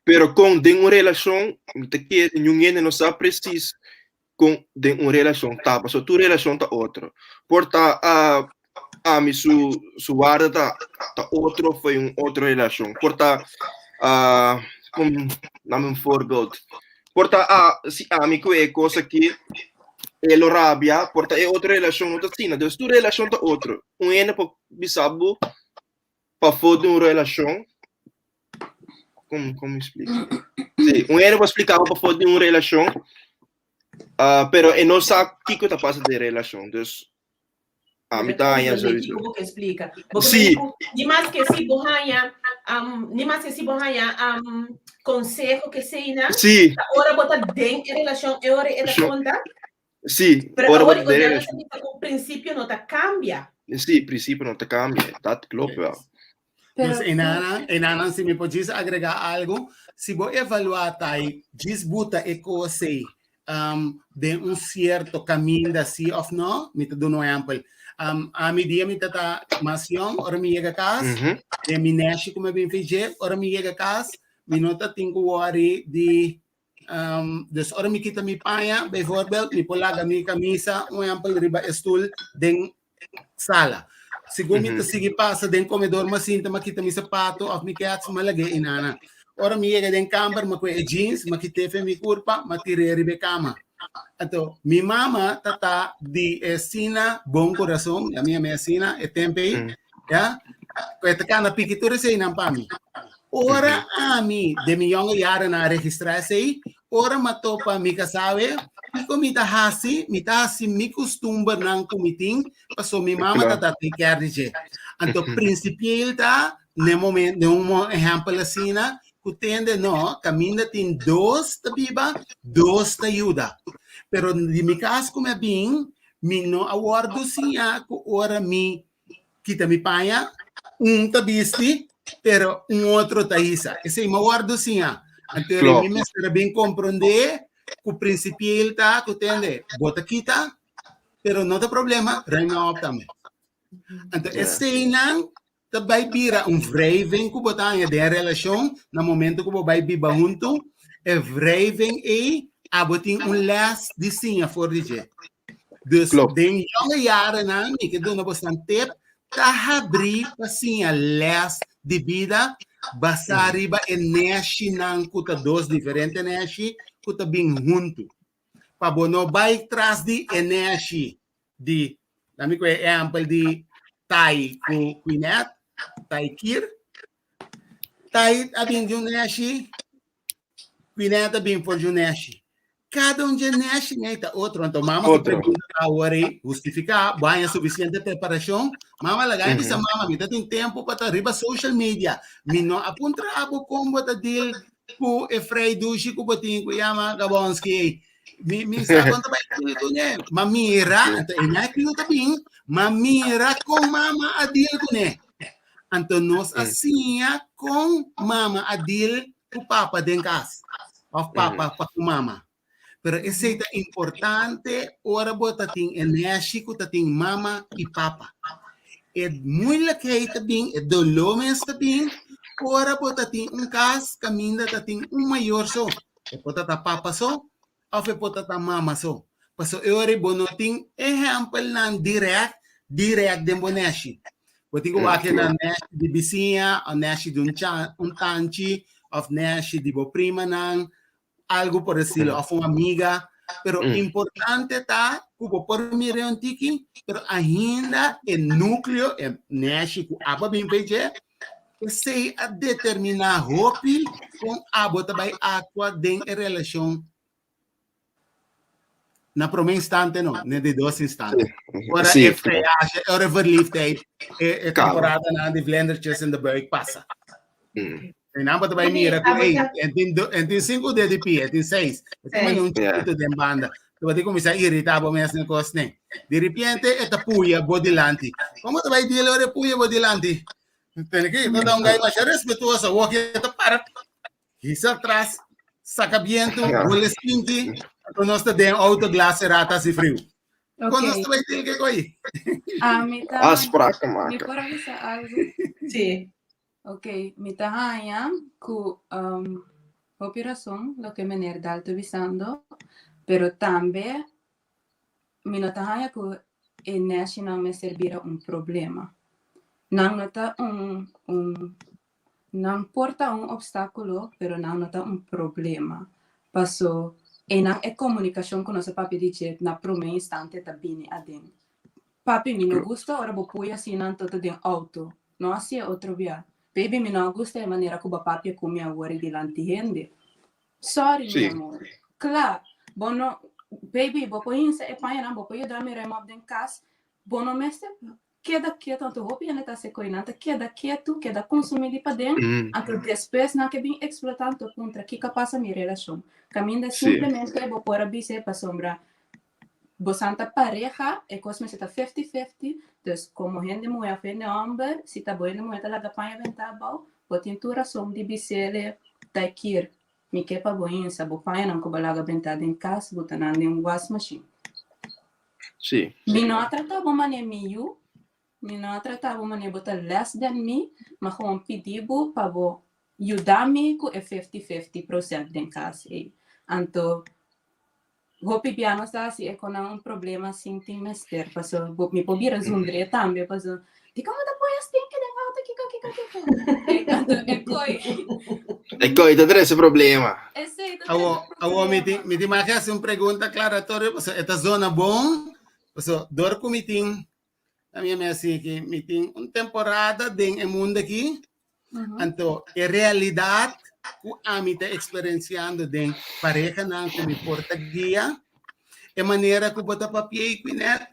pero kon den un relashon, mi ta kere niun hende no sa presis kon den un relashon ta, pasobra tur relashon ta otro. Por ta uh, ami su, su warda ta, ta otro for un otro relashon. Por ta, uh, kom, dame un voorbeeld. Por ta a, si ami ku e kos aki, e lo rabia, por ta e otro relashon no ta asina. Dus tur relashon ta otro. Un hende por bisa bo pafó di un relashon, kon kon mi splika? Sí, un hende por splika bo pafó di un relashon, ah, pero e no sa kiko ta pasa den e relashon. Dus Ami ta haña sowieso. Bo ke splika. Bo ke Sí. Ni mas ke si bo haña, um, ni mas ke si bo haña um, konseho ke seina. Sí. Ta ora bo ta den e relashon e ora e ta konta. Sí, Pero ora bo awor ta den e relashon. ku prinsipio no ta kambia. Sí, prinsipio no ta kambia. Dat klopt wel. Pero Dus enanan, enanan si mi por djis agregá algu, si bo evaluá tai djis buta e kos ei um, den un sierto kaminda sí òf no, mi ta duna un ehèmpel. Um, ami dia mi tata mas yòn, ora mi yega kas, Mhm. den mi nèshi ku mi a bin fij'é, ora mi yega kas, mi no ta tin ku wòri di Um, dus ora mi kita mi paña, bijvoorbeeld, mi por laga mi camisa, un ehempel, riba e stoel den sala. Segun mi ta sigui pasa den comedor, ma sinta, ma kita mi zapato of mi kets, ma lag'é inana. Ora mi yega den kamber, ma kue e jeans, ma kit'é fe mi kurpa, ma tir'é riba e kama. Anto, mi mama ta ta di e sina bon corazon, ya mi yam'é asina, e tempo ei, ya, ku e ta kana piki tur eseinan pa mi. Ora ami den mi yonge yarennan a registrá esei, ora mi a topa mi kasá-we, kiko mi ta hasi? Mi ta hasi mi kustumbernan ku mi tin, pasobra mi mama ta ta take care di dje. Anto prinsipiel ta, n'e momento, den un ehèmpel asina, ku tende no, kaminda tin dos ta biba, dos ta yuda. Pero di mi kas ku mi a bin, mi no a wòrdu siñá ku ora mi kita mi paña, un ta bisti, pero un otro ta hisa. Esei mi a wòrdu siña. Anto Klopt. mi mester a bin komprondé ku prinsipiel ta ku tende, bo ta kita, pero no ta problema, ruim mi op tambe. Anto Ja. eseinan ta bai bira un wrijving ku bo ta haña den relashon na momento ku bo bai biba huntu, e wrijving ei abo tin un lès di siña for di dje. Dus Klopt. den jonge jarennan mi ke duna bosan tip ta habrí pa siña les di bida basá riba e neshinan ku ta dos diferente neshi ku ta bin huntu. Pa bo no bai tras di e neshi di, lami ku e ehèmpel di Tai ku Quinette, Tai Kier. Tai a bin di un neshi, Quinette a bin for di un neshi. Kada un dje neshi nei ta otro. Anto mama su pregunta ta awor ei hustifiká, bo haña sufisiente preparashon? Mama laga mi bisa mama, mi ta tin tempu pa ta riba social media. Mi no a puntra bo kon bo ta deal ku e frei dushi ku bo tin ku yama Gabonski ei. Mi mi sa kon ta bai deal kuné. Ma mira, anto e nai ku ta bin, ma mira kon mama a deal kuné. Anto nos a siña kon mama a deal ku papa den kas òf papa pa ku mama. Pero esei ta importante ora bo ta tin e nèshi ku ta tin mama i papa. E moeilijkheid ta bin, e doló mes ta bin ora bo ta tin un kas kaminda ta tin un mayor so. E por ta ta papa so òf e por ta ta mama so. Pasobra e ora bo no tin ehèmpelnan dirèkt, dirèkt den bo nèshi. Bo tin ku wak na nèshi di bisiña òf nèshi di un cha un tanchi òf nèshi di bo primanan, algu por estilo, òf un amiga. Pero importante ta ku bo por mira un tiki, pero ainda e núkleo, e nèshi ku abo a bin p'e dje, esei a determiná hopi kon abo ta bai aktua den e relashon Na promé instante no, ne di dos instante. Ora Sí. e freaje, ora verliefdheid, e, e Kaba. temporada na di vlindertjes in de buik pasa. E nan bota bai Oké, mira ku, abo ei, ta- en tin, do, en tin cinco dedos di pie, en tin seis. En tin Seis. un Yeah. chiquito den banda. Tu bati comienza irritar bo mes ne kos ne. Di repente e ta puya bo dilanti. Como te bai dile ora e puya bo dilanti? Tene que, no un gai masha respetuoso, wo que ta para Hisa atras, saca biento, huele stinky, anto nos ta den auto glas cerá ta hasi friu. Kon nos ta bai tin ke koi? Ami ta Afspraak mi maken. por a bisa algu? Sí. Ok, mi ta haña ku um, hopi rason loke meneer Daal ta bisando, pero tambe mi no ta haña ku e neshinan mester bira un problema. Nan no ta un un Nan por ta un obstáculo, pero nan no ta un problema. Paso einan e komunikashon ku nos a papia di dje na promé instante ta bini aden. Papi, mi no gusta ora bo pui asina anto ta den outo. No hasié otro bia. Baby, mi no a gusta e manera ku bo a papia ku mi awor ei dilanti hende. Sorry, mi amor. Kla, bo no, baby, bo por hinsa e pañanan, bo por yuda mi ruim op den kas. Bo no mester keda ketu, anto hopi hende ta hasi koe, nan ta keda ketu, keda konsumí di paden, anto despues nan ke bin eksplotá, anto puntra kiko a pasa mi relashon. Kaminda simplemente bo por a bis'é pasobra bosan ta pareha, e kos mester ta fifty fifty, dus komo hende muhé òf hende hòmber, si ta bo hende muhé ta laga paña bentá abou, bo tin tur rason di bis'é ta kir, mi ke pa bo hinsa bo pañanan ku bo laga bentá den kas, bo ta nan den wasmashin. Mi no a trata bo manera mi yu, mi no a trata bo manera bo ta less than mi, ma gewoon pidi bo pa bo yuda mi ku e fifty fifty procent den kas ei. Anto hopi bia nos ta hasi e konan un problema sin tin mester, paso bo mi por bira zundr'é tambe paso dikon bo ta poi a stinki den auto kiko kiko kiko. Anto e koi. E koi ta trese problema. Esei ta trese Awo, awo mi tin, problema. mi tin mag hasi un pregunta aklaratorio, paso e ta zona bon, paso dor ku mi tin, a mi a hasi ki mi tin un temporada den e mundo aki, anto e realidat ku ami ta eksperensiando den parehanan ku mi por ta guia, e manera ku bo ta papia i Quinette,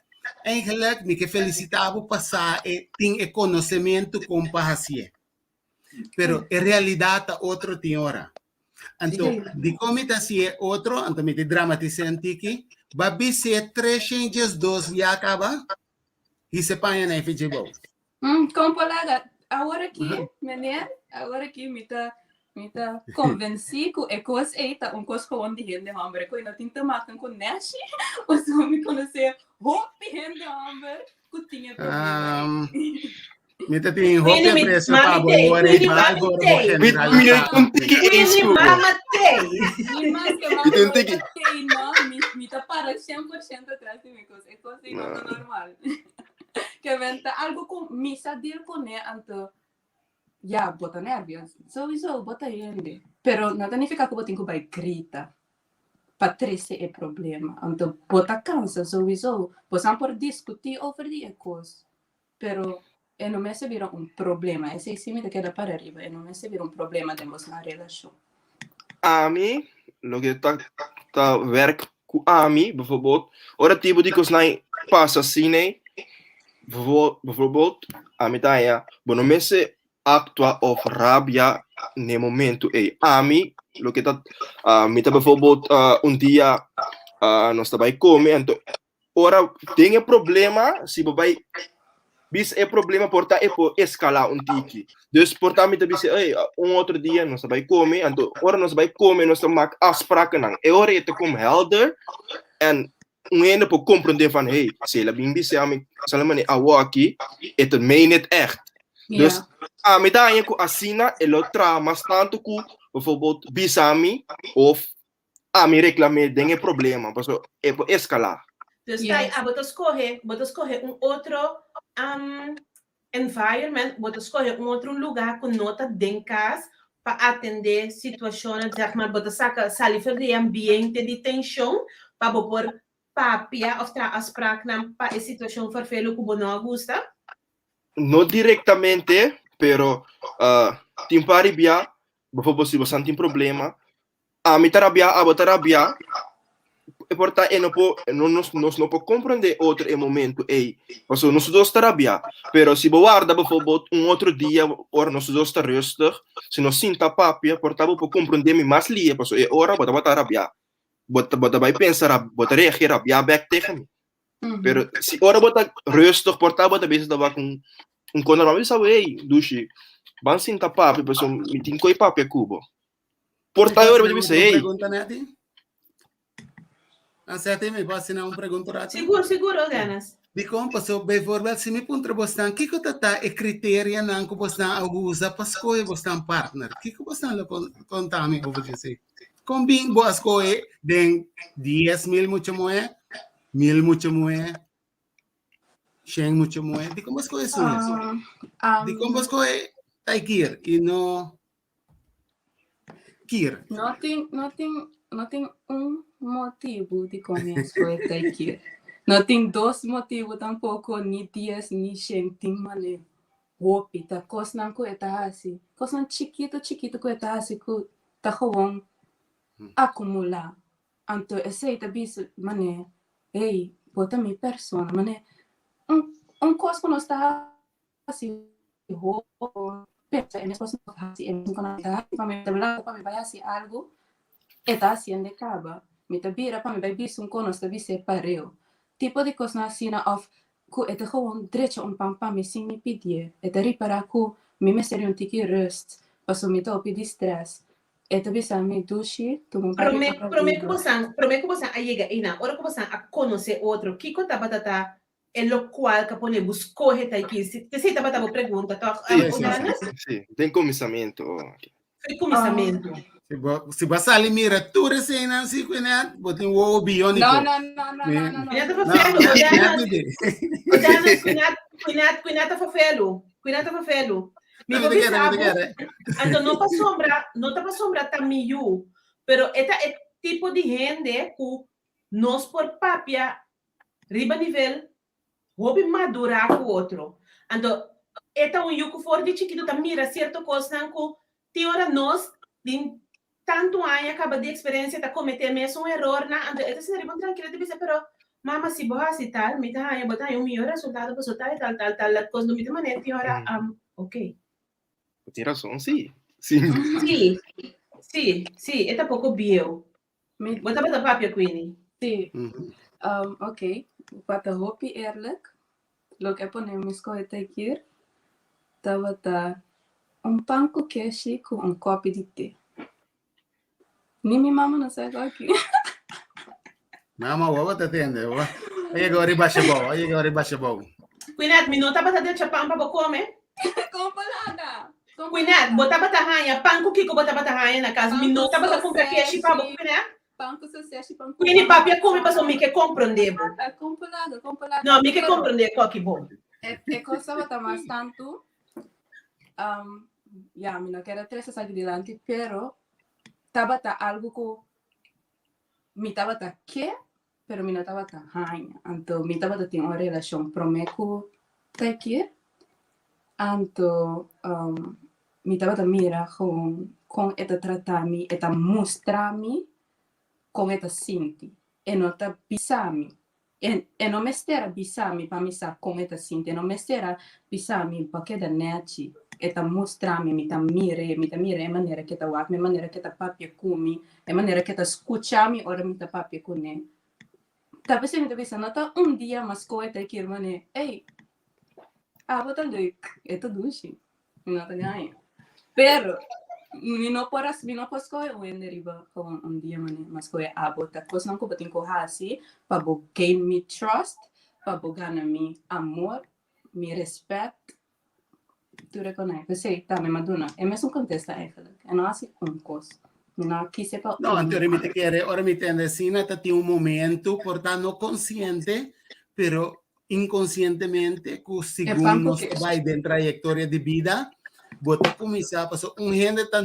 eigenlijk mi ke felisitá bo pasá e tin e konosementu kon pa hasié. Pero e realidat ta otro tin ora. Anto, dikon mi ta hasié otro, anto mi ta dramatisé un tiki, ba bis'é 302 ya kaba, hisa e paña na e fidje bou. Kon por laga? Awor aki, meneer, awor aki mi ta mi ta konvensí ku e kos ei ta un kos gewoon di hende hòmber. E kos ei no tin te maken ku nèshi, pasobra mi konosé hopi hende hòmber ku tin e problema ei. Mi ta tin hopi aprecio pa bo ora i bai por bo generalisá. Un tiki eens Queenie ku bo. mama tei. Mi mas ke mama Mi tin un tiki. tei, no, mi mi ta para 100% atrás di mi kos. E kos ei no ta normal. Ke men ta algo ku mi sa deal kuné, anto ya, bo ta nervios. Souiso, bo ta hende. Pero no ta nifiká ku bo tin ku bai grita pa trese e problema. Anto bo ta kansa souiso. Bosan por diskutí over di e kos, pero e no mester bira un problema. Esei sí mi ta keda para riba. E no mester bira un problema den bosnan relashon. Ami, loke ta ta werk ku ami, bijvoorbeeld, ora tipo di kosnan pasa asina, bijvoorbeeld, ami ta haña, bo no mester aktua of rabia n'e momento ei. Ami, loke ta, mi ta bijvoorbeeld un dia nos ta bai kome, anto ora den e problema, si bo bai bisa e problema por ta e por escala un tiki. Dus por ta mi ta bisa, ey, un otro dia nos ta bai come, anto ora nos bai come nos ta mak afsprakennan. E ora e ta kom helder en un hende por comprende van, hey, si el a bin bisa mi, sala mane awo aki, e ta meen het echt. Dus ami ta haña ku asina e lo traha mas tantu ku bijvoorbeeld bisa mi of ami reklam'é den e problema, pasobra e por eskalá. Dus tai, abo ta skohe, bo ta skohe un otro um, environment, bo ta skohe un otro lugá ku no ta den kas pa atendé situashonnan, zeg maar, bo ta saka, sali for di e ambiente di tenshon pa bo por papia òf traha afspraaknan pa e situashon ferfelu ku bo no a gusta? No direktamente, pero uh, tin par di bia, bijvoorbeeld si bo san tin problema, Ami ta rabiá, abo ta rabiá, e por ta e no por, no, nos, nos no por comprende otro e momento ei. Pasobra nos dos ta rabiá. Pero si bo warda bijvoorbeeld un otro dia, ora nos dos ta rustig, si nos sinta papia, por ta bo por comprende mi mas lihe, pasobra e ora bo tabata rabiá. Bo ta, bo ta bai pensa, bo ta reagir rabiá bek tegen mi. Pero si ora bo ta rustig, por ta bo ta bisa ta un, un kon normal, bisa bo, hey, dushi, ban sinta papia, pasobra mi tin koi papia ku bo. Por tal ora bo bisa, hey. Pregunta, Neti? Anseti, mi por haci un pregunta rato? Sigur, sigur, Dennis. Dikon, paso, bijvoorbeeld, si mi puntra bosnan, kiko ta ta e criterianan ku bosnan a usa pa skohe bosnan partner? Kiko bosnan lo konta mi over dje? Kon bin bo a skohe den 10.000 mucha muhé, 1.000 mucha muhé, 100 mucha muhé? Dikon bo skohe esun? Dikon bo skohe Taikir i no Kir? No tin, no tin. no tin un motibu dikon mi a skohe Taikir. No tin dos motibu tampoko, ni dies, ni shen, tin manera hopi. Ta kosnan ku e ta hasi, kosnan chikitu chikitu ku e ta hasi ku ta gewoon akumulá. Anto esei ta bisa manera, hey, bo ta mi persona. Manera un un kos ku nos ta hasi hopi pensa e mes kos nos ta hasi, e mes ku nos ta hasi pa mi ta lanta pa mi bai hasi algu, e ta hasiendo kaba. Mi ta bira pa mi bai bisa un kos, nos ta bis'é pareu. Tipo di kosnan asina òf ku e ta gewoon drecha un pan pa mi sin mi pidié. E ta ripará ku mi mester di un tiki rust pasobra mi ta hopi di strès. E ta bisa mi, Dushi, tuma un par di Promé, ora promé ku liber. bosan, promé ku bosan a yega einan, ora ku bosan a konosé otro, kiko tabata ta e lokual ku a pone bo skohe ta aki? Si, esei tabata bo pregunta, tòg, Sí, um, sí, sí, Udanes? sí. Den kuminsamentu. Foi kuminsamentu. Si bo, si bo sali mira tur eseinan si Quinette, bo tin wowo bióniko. No, no, no, no, no, no, no. Quinette No, ta fafelu, Quinette Udanes. di. Udanes, Quinette, Quinette, Quinette ta fafelu. Quinette ta fafelu. Mi Mi por ta kere, bisa mi ta bo, kere. anto no pasobra, no ta pasobra ta mi yu, pero e ta e tipo di hende ku nos por papia riba nivel hopi madurá ku otro. Anto e ta un yu ku for di chikitu ta mira sierto kosnan ku tin ora nos tin tantu aña kaba di eksperensia ta kometé mesun erornan, anto e ta sinti riba un trankilo ta bisa pero mama si bo hasi tal mi ta haña bo ta haña un mihó resultado pasobra tal i tal tal tal dat kos no mi ta manera tin ora ok. Bo tin rason si. Si. Si, si, si, e ta poko bieu. Mi Bo tabata papia Queenie? Sí. Ok, pa ta hopi eerlijk, loke a pone mi skohe Taikir tabata un pan ku keshi ku un kopi di te. Ni mi mama no sa esaki. Mama, bo ta tende. Bo a yega ora basha bou, a yega ora basha bou. Quinette, mi no tabata decha pan pa bo kome. Kon palabra? Kon Quinette, palabra? bo tabata haña pan ku kiko bo tabata haña na kas? Mi Pan no ku tabata kumpra keshi pa bo, soseshi. Quinette. Pan ku soseshi, pan ku Queenie, pan. papia ku mi pasobra mi ke komprondé bo. Ah, kon palabra, kon palabra. No, mi ke Pero komprondé koki bo. e, e kos tabata mas tantu, um, ya, mi no kere trese esaki dilanti, pero tabata algu ku mi tabata ke, pero mi no tabata haña. Anto mi tabata tin un relashon promé ku Taikir. Anto um, mi tabata mira gewoon kon e ta trata mi, e ta mustra mi kon e ta sinti. E no ta bisa mi. E, e no mester a bisa mi pa mi sa kon e ta sinti. E no mester a bisa mi pa keda nèchi. E ta mustra mi, mi ta mir'é, mi ta mira e manera ku e ta wak mi, e manera ku e ta papia ku mi, e manera ku e ta skucha mi ora mi ta papia kuné. Ta p'esei mi ta bisa, no ta un dia mas ku e ta kir manera, ey, abo ta leuk, e ta dushi, mi no ta gaña. Pero mi no por a, mi no por skohe un hende riba gewoon un dia manera, mas skohe abo ta kosnan ku bo tin ku hasi pa bo gain mi trust, pa bo gana mi amor, mi respet, Tur e konai. P'esei tambe m'a duna e mesun kontesta eigenlijk. E no hasi un kos. Mi no a kise pa No, un. anto ora mi ta kere, ora mi tende asina ta tin un momento por ta no konsiente, pero inkonsientemente ku E segun pan ku nos ta kesh. bai den trayektoria di bida, bo ta kuminsá pasobra un hende ta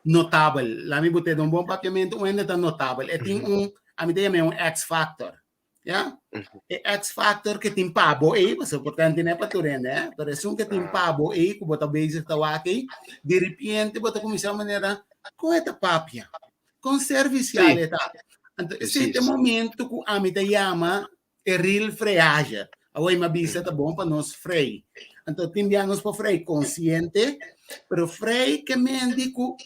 notabel. Lami bo tende un bon papiamentu, un hende ta notabel. E tin un, ami ta yam'é un X-factor. Ya? E X factor que tin pa bo ei, pasobra por tanti no pa tur hende, eh? Pero esun que tin pa bo ei, ku bo ta bezig ta wak ei, di repente bo ta kuminsá manera, kon e ta papia? Kon servisial e ta? Anto, esei ta e momento ku ami ta yama e real freaje. Awor mi a bisa ta bon pa nos frei. Anto tin bia nos por frei konsiente, pero frei ke mende ku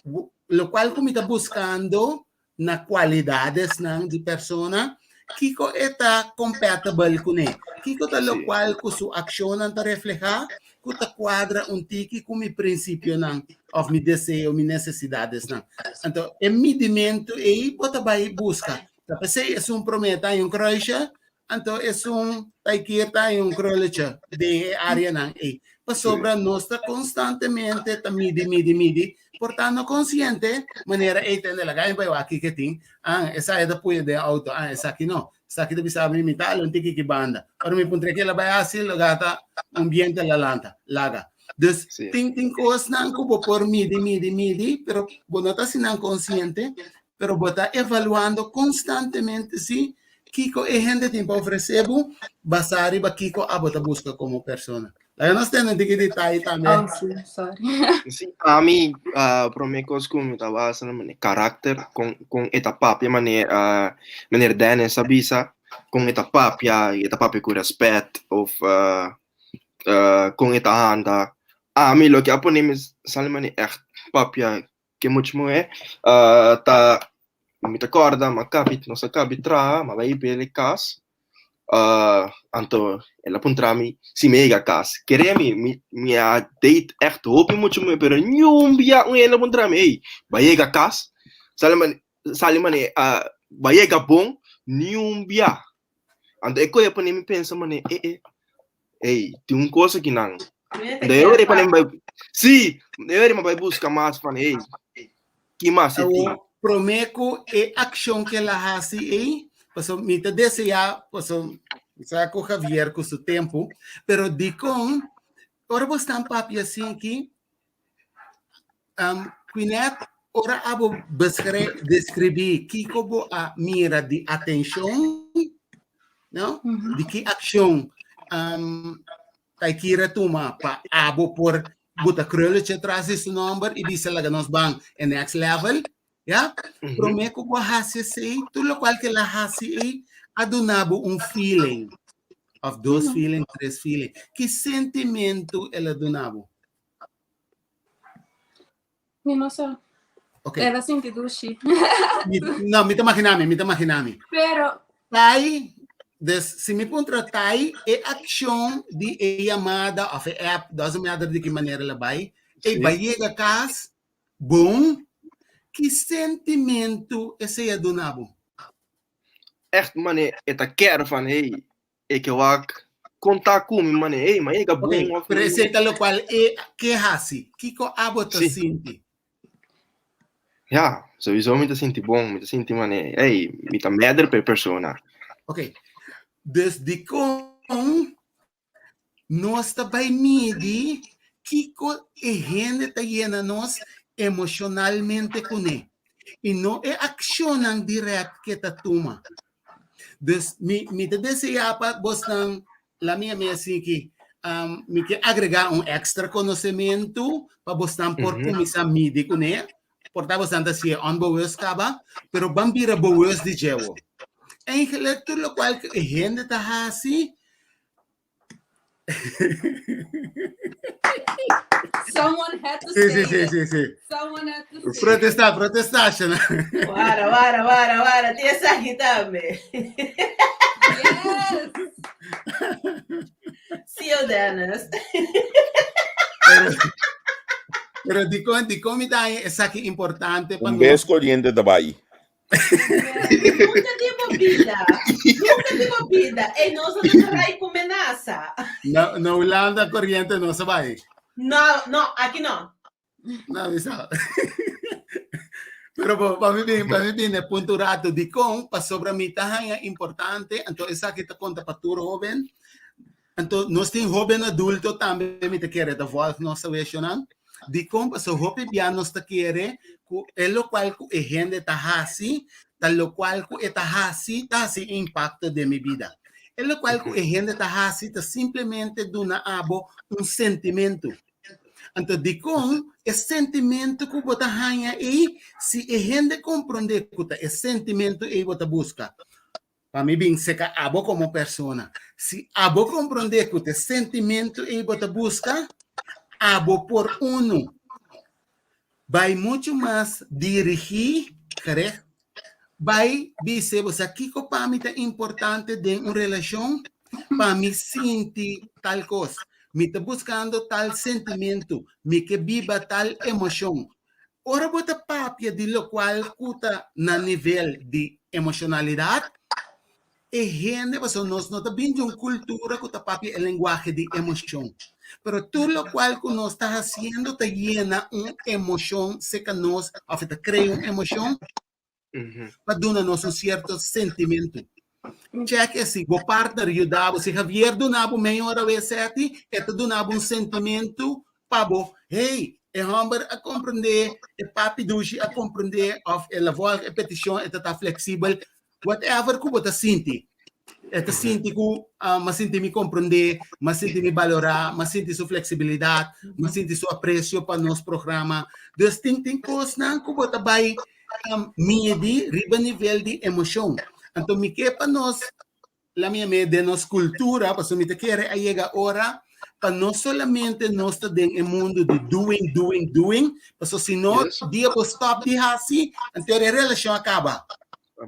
lokual ku mi ta buskando na kualidadesnan di persona, kiko e ta compatible kuné? Kiko ta lokual ku su akshonnan ta reflehá ku ta kuadra un tiki ku mi prinsipionan òf mi deseo, mi nesesidadesnan? Anto e midimentu ei bo ta bai buska. Ta p'esei esun promé ta un kruisje, anto esun taikir ta un krulletje den e áreanan ei. Pasobra nos ta konstantemente ta midi, midi, midi, por ta no konsiente manera ei tende laga mi bai wak kiko tin, ah esaki ta puya den outo, ah esaki no, esaki ta bisa mi mi ta hala un tiki ki banda. Ora mi puntra kila bai hasi loga ta un biento la lanta, laga. Dus tin tin kosnan ku bo por midi, midi, midi, pero bo no ta hasi nan konsiente. Pero bo ta evaluando konstantemente si kiko e hende tin pa ofresé bo basá riba kiko abo ta buska komo persona. Laga nos tende un tiki detaye tambe. Oh, sí, sorry. Sí, ami uh, promé kos ku mi ta basa na mane karakter kon kon e ta papia mane uh, meneer Dennis a bisa kon e ta papia e ta papia ku respet of uh, uh, kon e ta handa. Ami loke a pone mi sali mane echt papia ke mucha muhé uh, ta mi ta kòrda mi a kabi nos a kabi traha mi a bai bele kas uh, anto el a puntra mi si mi a yega kas kere mi mi mi a date ègt hopi mucha muhé pero niun bia un hende a puntra mi ey bo a yega kas sali mane sali mane uh, bo a yega bon niun bia anto e koe a pone mi pensa mane eh eh Ey, tin un kos aki nan. De ora pa bai Sí, de ora bai busca mas van hey. Ki mas e tin? Promé ku e akshon ke la hasi ei, paso mi ta deseá, paso sa ku Javier ku su tempu, pero dikon ora bo stan papia asin aki, um, Quinette, ora abo beskre, deskribí kiko bo a mira di atenshon, no? Di ki akshon um, Taikira tuma pa abo por buta krulletje tras di su nomber i bisa laga nos ban e next level, ya? Promé ku bo hasi esei, tur lokual ke la hasi ei a duna bo un feeling, of dos feeling, tres feeling. Ki sentimentu el a duna bo? Mi no sa. Ok. El a sinti dushi. Mi, no, mi ta imaginami, mi ta imaginami. Pero Tai, dus si mi puntra tai, e accion di e llamada of e app, doesn't matter di ki manera la bai, e Sí. bai yega cas, bon, ki sentimento esei a duna bo? Echt mane e ta ker van hey, E ke wak konta ku mi mane, ey, ma yega Ok, bon of pero esei ta lokual e ke hasi. Kiko abo ta Sí. sinti? Ja, sowieso mi ta sinti bon, mi ta sinti mane, ey, mi ta meder pa e persona. Ok, dus dikon nos ta bai midi kiko e hende ta yena nos emoshonalmente kuné i no e akshonnan dirèkt ke ta tuma. Dus mi, mi ta deseá pa bosnan, la mi a mi así ki, mi ke agregá un extra konosementu pa bosnan por kuminsá midi kuné. Por ta bosnan ta hasié onbewust kaba, pero ban bira bewust di djewo. Eigenlijk tur lokual ku e hende ta hasi, Someone had to Sí, say sí, sí, it. sí, sí. Someone had to say it. Protestá, protestá, Shana. Wara, wara, wara, wara. Tin esaki tambe. Yes. Sí, o Dennis. Pero, pero dikon, dikon mi ta esaki importante pa Un nos? bes koriente ta bai. Nunka di bo bida. Nunka di bo bida. Ey, nos no ta rai ku menasa. Na, na Hulanda koriente no sa bai. No, no, aki no. No, mi sa. Pero bo, pa mi bin, pa mi bin e punto rato dikon, pasobra mi ta haña importante, anto esaki ta konta pa tur hoben. Anto nos tin hoben adulto tambe mi ta kere ta volg nos saweshonan. Dikon? Pasobra hopi bia nos ta kere ku e lokual ku e hende ta hasi ta lokual ku e ta hasi ta hasi impakto den mi bida. E lokual ku e hende ta hasi ta simplemente duna abo un sentimentu. Anto dikon e sentimentu ku bo ta haña ei si e hende komprondé ku ta e sentimentu ei bo ta buska Pa mi bin seka abo komo persona. Si abo komprondé ku ta e sentimentu ei bo ta buska, abo por unu bai muchu mas dirigí, gericht, bai bis'é bo sa kiko pa mi ta importante den un relashon, pa mi sinti tal kos, mi ta buskando tal sentimentu, mi ke biba tal emoshon. Ora bo ta papia di lokual ku ta na nivel di emoshonalidat, e hende, pasobra nos no ta bin di un kultura ku ta papia e lenguahe di emoshon, pero tur lokual ku nos ta hasiendo ta yena un emoshon serka nos òf e ta krea un emoshon pa duna nos un sierto sentimentu. Check si bo partner yuda bo, si Javier duna bo mei ora wes seti, e ta duna bo un sentimentu pa bo, hey, e homber a comprende. E papi dushi a komprendé òf el a vòlg e petishon, e ta ta fleksibel, whatever ku bo ta sinti. E ta sinti ku m'a sinti mi komprendé, m'a sinti mi balorá, m'a sinti su fleksibilidat, m'a sinti su apresio pa nos programa. Dus tin tin kosnan ku bo ta bai midi riba nivel di emoshon. Anto mi ke pa nos La mi amé den nos kultura, pasobra mi ta kere a yega ora pa no solamente nos ta den e mundu di doing, doing, doing, pasobra si no, dia bo stop di hasi, anto e relashon a kaba.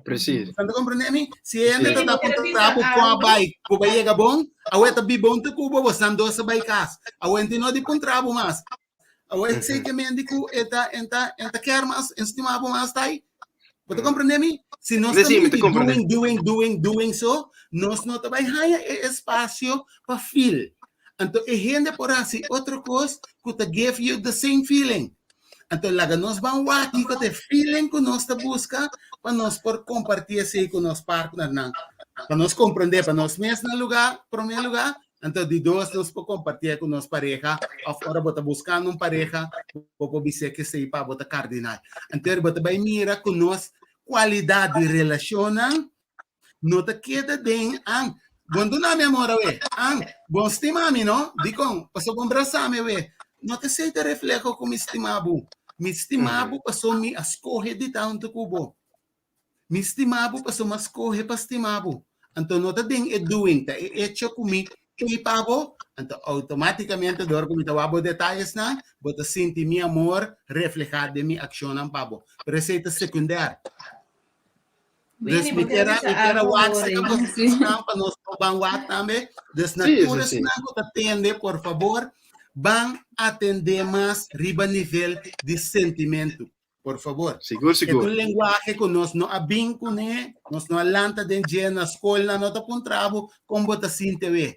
Precies. Bo ta komprendé mi? Si e hende ta ta puntra bo kon a bai, ku bo a yega bon, awe ta biba huntu ku bo, bosnan dos a bai kas. Awe no tin no di puntra bo mas. Awe esei ke men di ku e ta en ta en ta kier mas, en stima bo mas tai. Bo ta komprendé mi? Si nos ta Sí, mi ta miti komprendé. doing, doing, doing, doing so, nos no ta bai haña e espasio pa feel. Anto e hende por hasi otro kos ku ta give you the same feeling. Anto laga nos ban wak kiko ta e feeling ku nos ta buska pa nos por kompartí esei ku nos partnernan. Pa nos komprendé, pa nos mes na lugá, promé lugá, Anto di dos nos por compartié cu nos pareha of ora bo ta buscando un pareha bo por bis'é cu esey pa bo ta cardinal. Anto bo ta bay mira cu nos cualidad di relacionnan no ta keda den an bon duna mi amor awe, an bon stima mi no, dicon? Pasobra bon brasa mi awe. No ta esey ta refleho cu mi stima bo. Mi stima bo pasobra mi a scoge di ta hunto cu bo. Mi stima bo pasobra mi a skohe pa stima bo. Anto no ta den e doing, ta e echo ku mi pei pa bo, anto outomátikamente dor ku mi ta wak bo detayesnan, bo ta sinti mi amor reflehá den mi akshonnan pa bo. Pero esei ta sekundèr. Dus Winnie, mi bo ker kier a bisa mi kier a algo wak hoor seka eh? bo esnan pa nos por ban wak tambe. Dus na Sí, tur sí, sí. esnan ku ta tende, por fabor, ban atendé mas riba nivel di sentimentu. Por favor. Sigur, E ta sigur. un lenguaje ku nos no a bin kuné, nos no a lanta den dje na skol, nan no ta puntra bo kon bo ta sinti awe.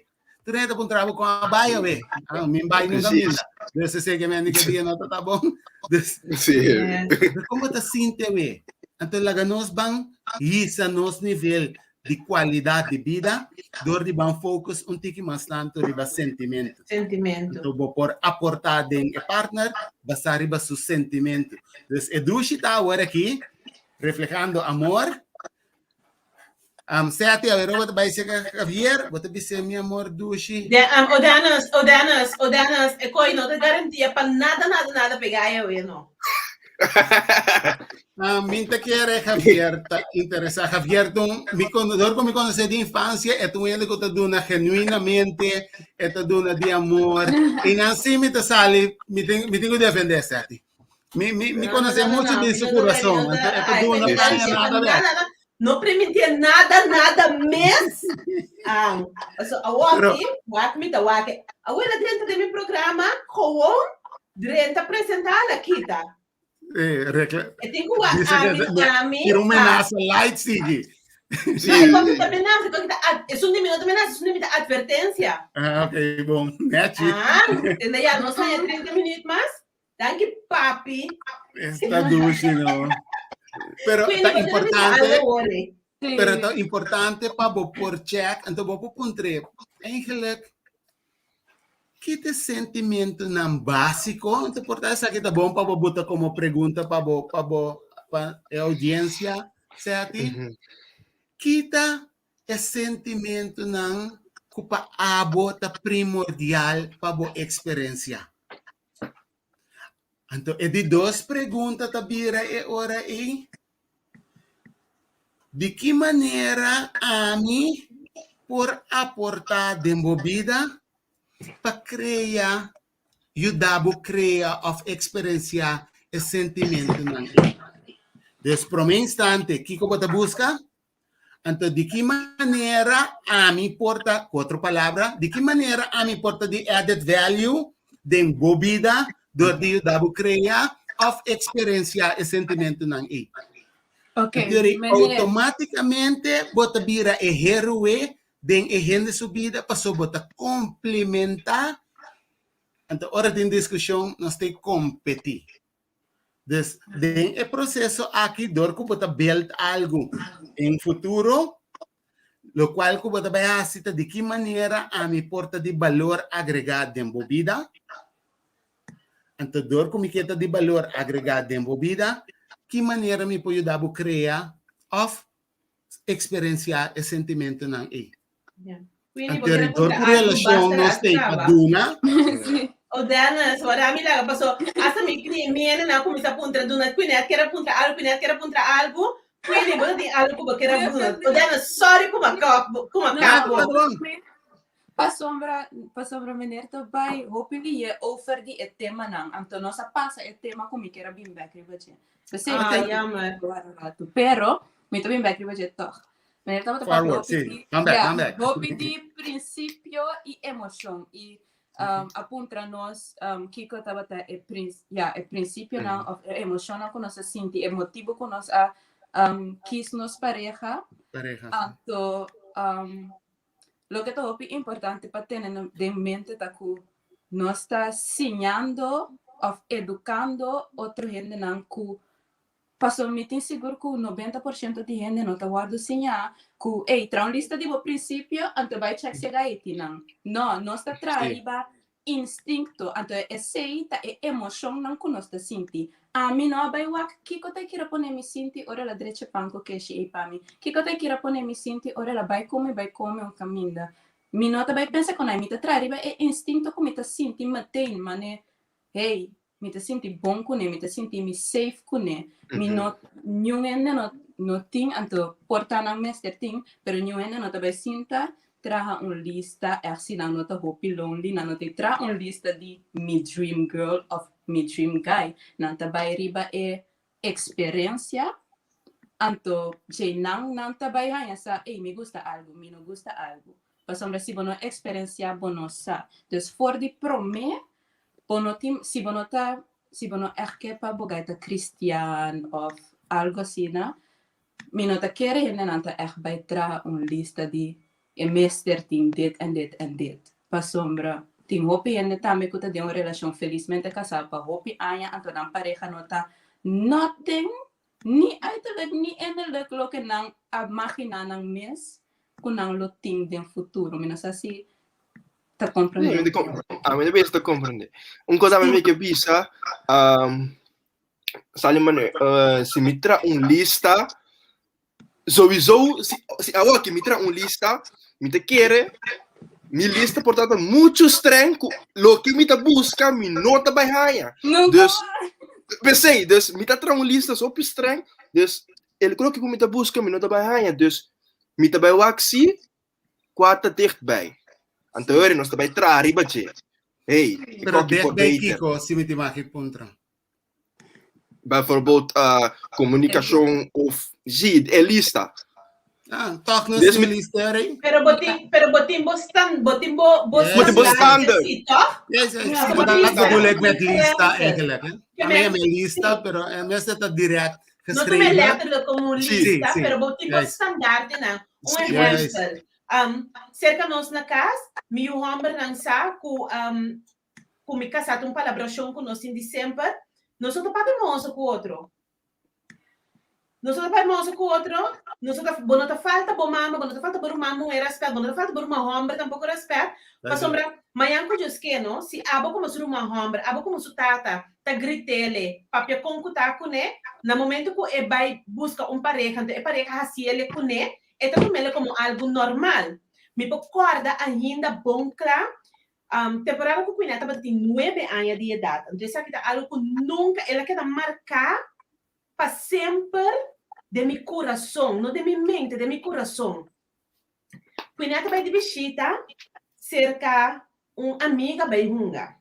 Tur hende ta puntra bo kon a bai awe. Ah, mi bai nunka Precies. minda. Dus esei ke men di ke dia no ta ta bon. Dus, Sí. Yes. pero kon bo ta sinti awe? Anto laga nos ban hisa nos nivel di kualidat di bida dor di ban focus un tiki mas tantu riba sentimentu. Sentimentu. Anto bo por aportá den e partner basá riba su sentimentu. Dus e dushi ta awor aki reflehando amor. Um, Seti, awor bo ta bai seka Javier, bo ta bis'é mi amor dushi. De, um, Odanas, Odanas, Odanas, e koi no ta garantia pa nada, nada, nada pega awe, no. Ah, mi ta kere Javier ta interesa. Javier ta un, mi kono, dor ku mi konosé di infansia, e ta un hende ku ta duna genuinamente, e ta duna di amor. I nan sí mi ta sali, mi tin, mi tin ku defendé Seti. Mi, mi, mi No, no, konosé no, no, muchu no, di mi su no ta kurason. no E ta, ta, e ta ai, duna ta pa Sí, sí, haña sí. garantia pa nada bèk. nada, nada. No primintí nada, nada mes. Ah, so awor Pero, aki, wak mi ta wak. Awor a drenta den mi programa, gewoon drenta presentá la kita. eh, rekla, E tin ku wak dice que ami, me, ami, tira un pa. menasa light sigui. No, e Sí. kon ta menasa, kon ta ad, esun di mi no ta menasa, esun di mi ta advertencia. Ah, ok, bon, nechi. Ah, tende ya, nos haña 30 minuut mas. Danki papi. Esta dushi no. Pero Queenie, ta bo ta bisa importante, algo hoor. eh. pero Sí. ta importante pa bo por check, anto bo por puntr'é, eigenlijk, ki ta e sentimentonan básiko? Anto por ta esaki ta bon pa bo buta komo pregunta pa bo pa bo pa e audiencia, Seti. Mhm. Ki ta e sentimentonan ku pa abo ta primordial pa bo eksperensia? Anto e di dos pregunta ta bira e ora ei, Di ki manera ami por aportá den bo bida pa krea, yuda bo krea òf eksperensiá e sentimentunan ei? Des promé instante, kiko bo ta buska? Anto di ki manera ami por ta, ku otro palabra, di ki manera ami por ta di added value den bo bida dor di yuda bo krea òf eksperensiá e sentimentunan ei? Ok, Anto meneer. outomátikamente bo ta bira e héroe den e hende su bida pasobra bo ta komplementá. Anto ora tin diskushon nos ta kompetí. Dus den e proceso aki dor ku bo ta build algu den futuro, lokual ku bo ta bai hasi ta di ki manera ami por ta di balor agregá den bo bida. Anto dor ku mi ke ta di balor agregá den bo bida, ki manera mi por yuda bo krea òf eksperensiá e sentimentunan ei? Queenie, Anto bo quiere dor puntra ku algo relashon basta nos rato t'ei pa caba. duna, Sí. Oh Dennis, ora mi laga paso hasta mi mi mi hende nan a cuminsa puntra duna Queenette kier a puntra algo Queenette kier a puntra algo Queenie bo ta tin algo cu bo kier a duna Oh Dennis sorry cu mi a cu mi a No, kap bo. perdon. Pasobra, pasobra meneer ta bai hopi liye over di e temanan. Anto nos a pasa e tema ku mi kier a bin bek riba dje. P'esei mi Ah, ta jammer. wara ratu. Pero mi ta bin bek riba dje tòg. Meneer tabata papia Forward, hopi sí. di, Come back, ja, come back. hopi di prinsipio i emoshon. I um, a puntra nos um, kiko tabata e, prin, ja, e prinsipionan of e emoshonnan ku nos a sinti, e motibu ku nos a um, kis nos pareha. Pareha. Anto um, Loke ta hopi importante pa tene den mente ta ku nos ta siñando òf edukando otro hendenan ku pasobra mi tin sigur ku nobenta por shento di hende no ta wòrdu siñá ku ey traha un lista di bo prinsipio anto bai chèk si e gaiti nan. No, nos ta traha riba Instinkto, anto esei ta e emoshonnan ku nos ta sinti. Ami no a bai wak kiko ta e kira pone mi sinti ora el a drecha pan ku keshi ei pa mi. Kiko ta e kira pone mi sinti ora el a bai ku mi bai kome un kaminda. Mi no ta bai pensa ku nai, mi ta traha riba e instinto ku mi ta sinti meteen, mane, hey, mi ta sinti bon kuné, mi ta sinti mi safe kuné. Mi no, niun hende no no tin, anto por ta nan mester tin, pero niun hende no ta bai sinta traha un lista, ègt si nan no ta hopi lonely, nan no ta traha un lista di mi dream girl òf mi dream guy. Nan ta bai riba e eksperensia, anto djei nan nan ta bai haña sa, ey mi gusta algu, mi no gusta algu. Pasobra si bo no eksperensiá bo no sa. Dus for di promé Bo no tin, si bo no ta, si bo no ègt ke pa bo gai ta kristian òf algu asina, mi no ta kere hendenan ta ègt bai traha un lista di e mester tin dit en dit en dit. Pasobra tin hopi hende tambe ku ta den un relashon felismente kasá pa hopi aña anto nan pareha no ta nothing, ni uiterlijk ni innerlijk loke nan a maginá nan mes ku nan lo tin den futuro. Mi no sa si ta comprende. Mi a mi ta comprende. Un cosa mi ke bisa, um, sali mane, uh, si mi tra un lista, sowieso, si, si awor que mi tra un lista, mi te kere, mi lista por tanto mucho streng, ku lo que mi ta busca, mi no ta bai haya. Nunca Dus, pensei, dus mi ta tra un lista so streng, dus el lo que mi ta busca, mi no ta bai haya, dus mi ta bai wak si Kua ta dichtbij? Anto ori nos ta bai traha riba dje. Hey, e Pero koki por dichtbij beter. kiko, si mi tin mag puntra? Bijvoorbeeld uh, komunikashon of zie, e lista. Ah, toch nos Dus tin mi- lista eri? Pero bo tin, pero bo tin bo stand, bo tin bo, bo Yes. Bo tin bo standaard standaard. sí, toch? Yes, yes. Ja, Maar bo dat tin dat bedoel ik met lista. lista eigenlijk. Hè? Ja, A mim é maar- mijn lista, pero eh, meestal dat direct No ta geschreven. letterlijk como un Sí. lista, Sí, sí. pero bo tin bo Juist. standaardnan. Un Sí. ehempel. Um, serka nos na kas, mi yu hòmbernan sa ku um, ku mi kasá ta un palabrashon ku nos tin di semper. Nos no ta papia moso ku otro. Nos no ta papia moso ku otro. Nos no ta, bo no ta falta bo mama, bo no ta falta bo ruman muhé rèspèt, bo no ta falta bo ruman hòmber tampoko rèspèt. Pasobra mañan ku Dios ke no, si abo komo su ruman hòmber, abo komo su tata, ta grit'ele, papia kon ku ta kuné, na momento ku e bai buska un pareha, anto e pareha hasiele kuné, e ta tum'ele komo algu normal. Mi por kòrda ainda bon kla, temporada ku Quinette tabata tin nuebe aña di edat, anto esaki ta algu ku nunka, el a keda marká pa semper den mi kurason, no den mi mente, den mi kurason. Quinette a bai di bishita serka un amiga bai hunga.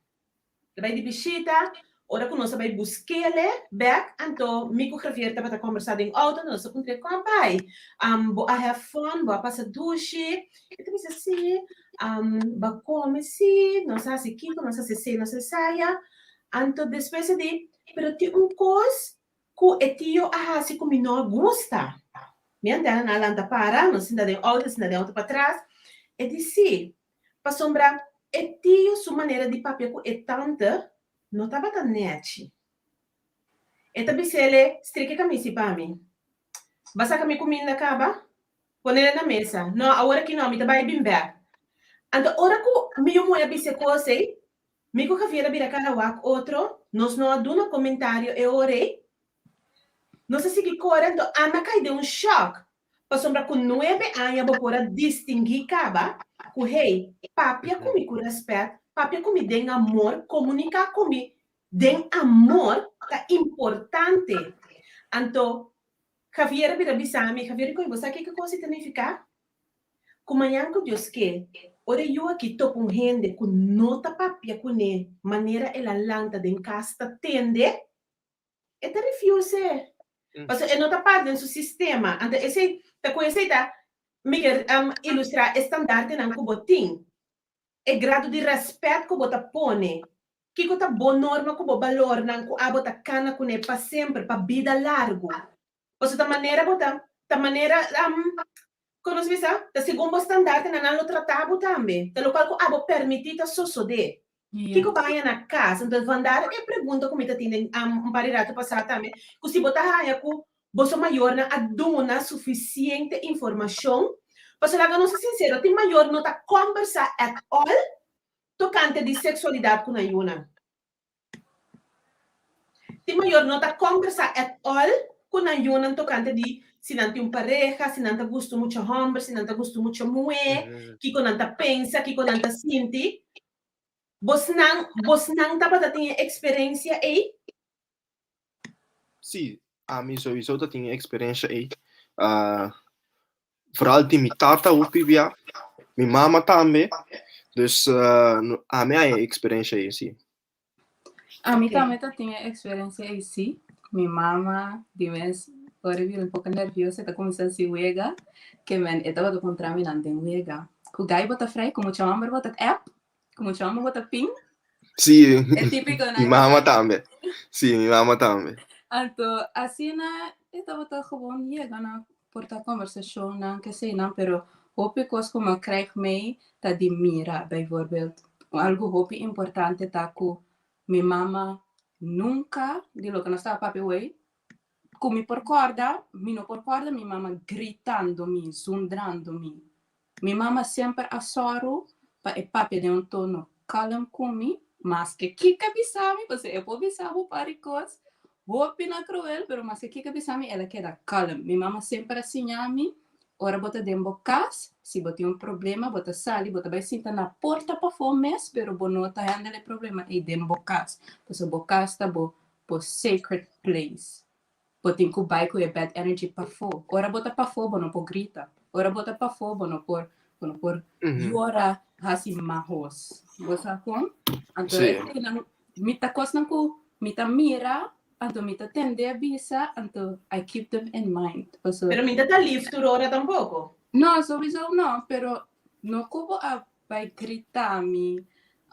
Ta bai di bishita, ora ku nos a bai busk'ele bèk, anto mi ku Javier tabata kombersá den outo, anto nos a puntr'é, Kon bai? Bo a have fun? Bo a pasa dushi? E ta bisa, Sí. Bo a kome? Sí. Nos a hasi kiko, nos a hasi esei, nos a hasi esaya. Anto despues e di, Pero tin un kos ku e tio a hasi ku mi no a gusta. Mi antena nan a lanta para, nos sinta den outo, sinta den outo patras. E di, Sí. Pasobra e tio su manera di papia ku e tante no tabata nèchi. E ta bis'ele, Strika e kamisi pa mi. Ba saka mi kuminda kaba, ponele na mesa. No, awor aki no, mi ta bai bin bèk. Anto ora ku mi yu muhé a bisa e kos ei, Mi ku Javier a bira kara wak otro, nos no a duna komentario e ora ei. Nos a sigui kore anto ami a kai den un shòk, pasobra ku nuebe aña bo por a distinguí kaba ku hey, papia ku mi ku rèspèt, papia ku mi den amor, komuniká ku mi den amor ta importante. Anto Javier a bira bisa mi, Javier, i bo sa kiko kos ei ta nifiká? Ku mañan ku Dios ke, ora e yu aki topa un hende ku no ta papia kuné manera el a lanta den kas ta tende, e ta refuse. Pasobra e no ta parti den su sistema. Anto esei ta ku esei ta mi ke ilustrá e standartenan ku bo tin, e grado di rèspèt ku bo ta pone, kiko ta bo norma ku bo balornan ku abo ta kana kuné pa semper, pa bida largu. Pasobra ta manera bo ta, ta manera, kon nos bisa, ta segun bo standaartenan nan lo trata bo tambe. Ta lokual ku abo permití ta sosodé. Kiko bo haña na kas? Anto vandaar e pregunta ku mi ta tin den un par di ratu pasá tambe, ku si bo ta haña ku boso mayornan a duna sufisiente informashon, pasobra laga nos ta sinsero, tin mayor no ta kòmbersá at all tokante di seksualidat ku nan yunan. Tin mayor no ta kombersá at all ku nan yunan tokante di si nan tin un pareha, si nan ta gusta un mucha hòmber, si nan ta gusta un mucha muhé, kiko nan ta pensa, kiko nan ta sinti. Bosnan, bosnan tabata tin e eksperensia ei? Sí, ami sowieso ta tin e eksperensia ei. Vooral di mi tata hopi bia, mi mama tambe. Dus ami a e eksperensia ei, sí. Ami tambe ta tin e eksperensia ei, sí. Mi mama di mes ora e bira un poko nervioso e ta kuminsá hasi wega, ke men e tabata puntra mi nan den wega. Ku gai bo ta frei, ku mucha hòmber bo ta app? Ku mucha hòmber bo ta pin? Sí, E típiko mi mama tambe. Sí, mi mama tambe. Anto asina e tabata gewoon yega na por ta kombersashonnan keseinan, pero hopi kos ku mi a krijg mee ta di mira. Bijvoorbeeld, algu hopi importante ta ku mi mama nunka, di loke nos tabata papia awey, ku mi por kòrda, mi no por kòrda mi mama gritando mi, zundrando mi. Mi mama semper a sòru pa e papia den un tono kalm ku mi, maske kiko a bisa mi, pasobra e por bisa bo par di kos hopi na kruel, pero maske kiko a bisa mi el a keda kalm. Mi mama semper a siña mi, ora bo ta den bo kas, si bo tin un problema bo ta sali, bo ta bai sinta na porta pafó mes, pero bo no ta handle e problema ei den bo kas, pasobra bo kas ta bo bo sacred place. Bo tin ku bai ku e bad energy pafó. Ora bo ta pafó bo no por grita. Ora bo ta pafó bo no por bo no por yora hasi mahos. Bo sa kon? Anto Sí. eseinan mi ta kosnan ku mi ta mira, anto mi ta tende a bisa, anto I keep them in mind. Paso Pero mi ta ta lif tur ora tampoko. No, sowieso no, pero no ku bo a bai grita mi,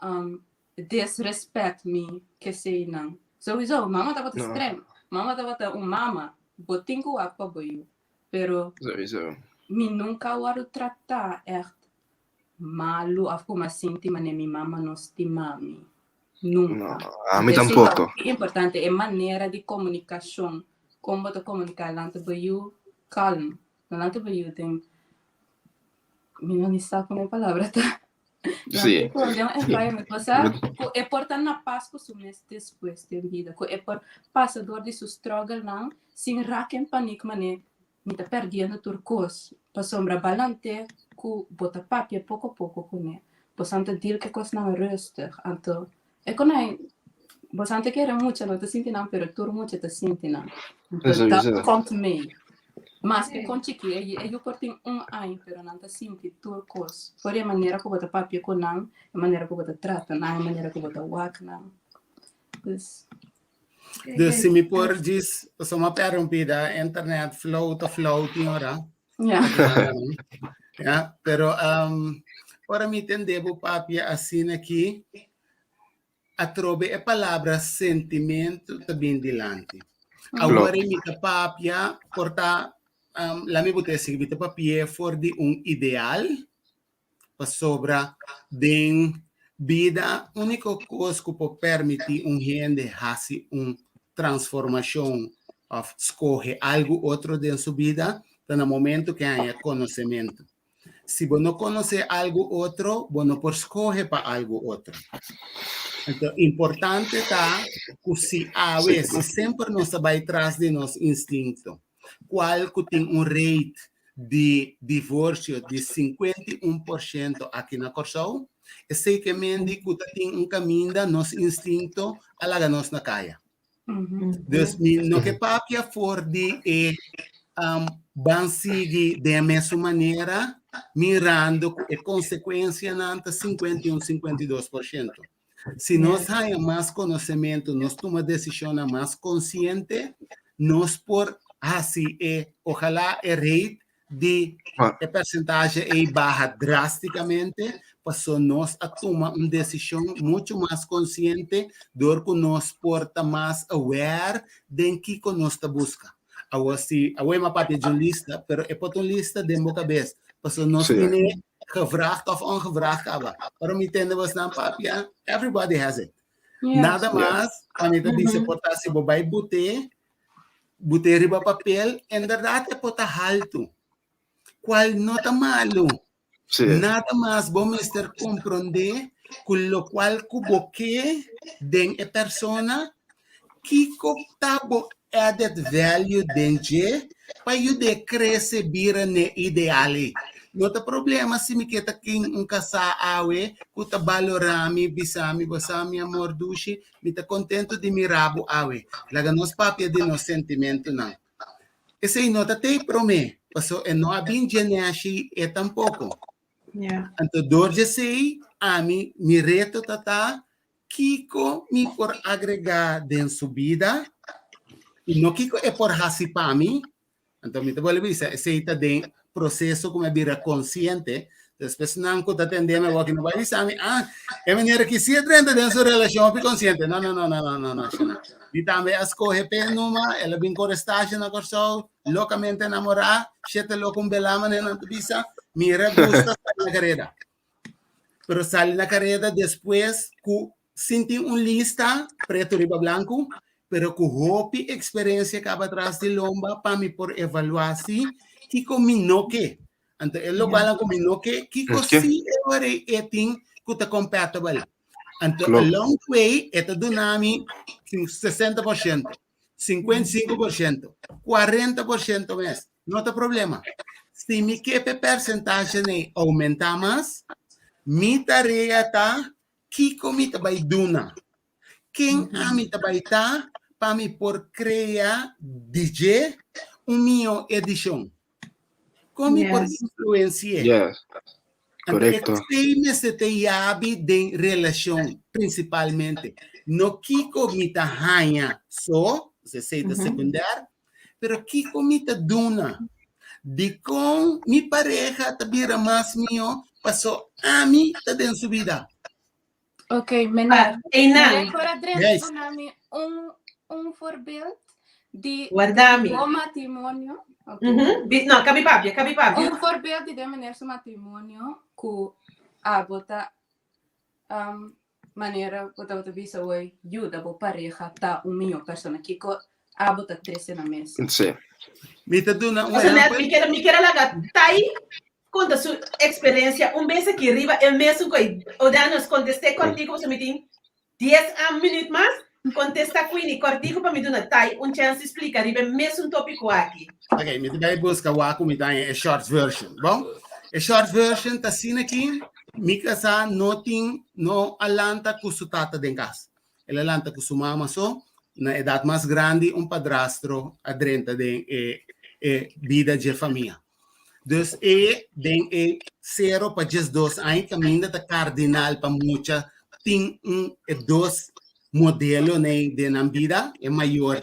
um, disrespect mi keseinan. Sowieso, mama tabata No. streng. Mama tabata un mama. Bo tin ku wak pa bo yu. Pero Sowieso. mi nunka a wòrdu tratá ègt malu òf ku mi a sinti manera mi mama no stima mi. No, Nunka. ami Esei ta tampoco. hopi importante, e manera di komunikashon. Kon bo ta komuniká lanta bo yu kalm. No lanta bo yu den, mi no ni sa kon e palabra ta. Sí. Ku den un environment, bo sa, ku e por ta na pas ku su mes despues den bida, ku e por pasa dor di su strugglenan sin raak en paniek manera mi ta perdiendo tur kos, pasobra balante ku bo ta papia poko poko kuné, bosan ta deal ku e kosnan rustig, anto e konai bosan ta kere mucha no ta sinti nan pero tur mucha ta sinti nan, anto dat komt mee. Maske kon chikí e e yu por tin un aña, pero nan ta sinti tur kos. For e manera ku bo ta papia ku nan, e manera ku bo ta trata nan, e manera ku bo ta wak nan. Dus. Dus si mi por djis, pasobra mi a pèrdè un pida, internet flow ta flow tin ora. Ja. Ja, pero um, ora mi tende bo papia asina aki, Atrobe e palabra sentimentu ta bin dilanti. Awor mi ta papia por ta, lami bo ta esigi, mi ta papi'é for di un ideal, pasobra den bida úniko kos ku por permití un hende hasi un transformashon òf skohe algu otro den su bida ta na momentu ku e haña konosementu. Si bo no konosé algu otro, bo no por skohe pa algu otro. Anto, importante ta ku si awe, si semper nos ta bai tras di nos instinto, kual ku tin un rate di divorsio di 51% aki na Kòrsou, esei ke mendi ku ta tin un kaminda nos instinto a laga nos na kaya. Dus mi no ke papia for di e ban sigui den e mesun manera mirando ku e konsekuensianan ta 51, 52%. Si nos haña mas konosementu, nos tuma desishonnan mas konsiente, nos por hasi e, ojalá e rate di e persentahe ei baha drástikamente, paso nos a tuma un desishon muchu mas konsiente dor ku nos por ta mas aware den kiko nos ta buska. Awor si, awor mi a papia di un lista, pero e por ta un lista den bo kabes, paso nos tene gevraagd of ongevraagd kaba. Ora mi tende bosnan papia, everybody has it. Nada mas, a mi ta bisa por ta si bo bai but'é, but'é riba papel, inderdaad e por ta haltu, cual no ta malu. Nada mas bo mester comprendé cu locual cu bo ke den e persona, kiko ta bo added value den dje pa yud'é crece bira n'e ideal ei. No ta problema si mi ke ta kin un kasá awe ku ta balorá mi, bisa mi, Bo sa mi amor dushi, mi ta kontentu di mira bo awe. Laga nos papia di nos sentimentunan. Esei no ta tei promé, paso e no a bin dje nèshi e tampoko. Anto dor djesei, ami, mi reto ta ta Kiko mi por agregá den su bida i no kiko e por hasi pa mi? Anto mi ta bolbe bisa, esei ta den proseso ku mi a bira konsiente. Despues nan ku ta tende mi awor no bai bisa mi, ah, e manera ki si e drenta den su relashon hopi konsiente. No, no, no, no, no, no, no, no. Mi tambe a skohe p'e numa, el a bin kore stasje na Kòrsou, lokamente enamorá, shete loko un belá manera nan ta bisa, mira gusta sali na kareda. Pero sali na kareda despues ku sin tin un lista pretu riba blanku, pero ku hopi eksperensia kaba tras di lomba pa mi por evaluá si kiko mi no ke. Anto e lokualnan ku mi no ke, kiko si e ora e tin ku ta compatible. Anto along the way e ta duna mi 60%, 55%, 40% mes, no ta problema. Si mi ke p'e percentahe nei aumenta mas, mi tarea ta kiko mi ta bai duna, ken ami ta bai ta pa mi por krea di dje un mihó edishon. Kon mi por influensi'é? Yes. Korekto. Esei mester ta yabi den relashon prinsipalmente. No kiko mi ta haña so, esei ta sekundèr, pero kiko mi ta duna. Dikon mi pareha ta bira mas mihó paso ami ta den su bida. Ok, meneer. Einan. Meneer por a drenta Yes. duna mi un, un voorbeeld di Wardami. bo matrimonio. Ok. No, kabi papia, kabi papia. Un voorbeeld di den meneer su matrimonio ku abo ta um, manera bo tabata bisa hoy yuda bo pareha ta un mihó persona. Kiko abo ta trese na mesa? Sí. Mi ta duna un Paso net, ehempel. mi kier, mi kier laga Tai konta su eksperensia un bes aki riba e mesun koi. Odanos, kontest'é kòrtiku pasobra mi tin dies a minüt mas. Kontesta Queenie kòrtiku pa mi duna Tai un chèns di splika riba e mesun tópiko aki. Ok, mi ta bai buska wak ku mi ta haña e short version. Bon, e short version ta asina ki mi kasá no tin, no a lanta ku su tata den kas. El a lanta ku su mama so. Na edat mas grandi un padrastro a drenta den e e bida dje famia. Dus e den e sero pa 12 aña kaminda ta kardinal pa mucha tin un e dos modelo nei den nan bida, e mayor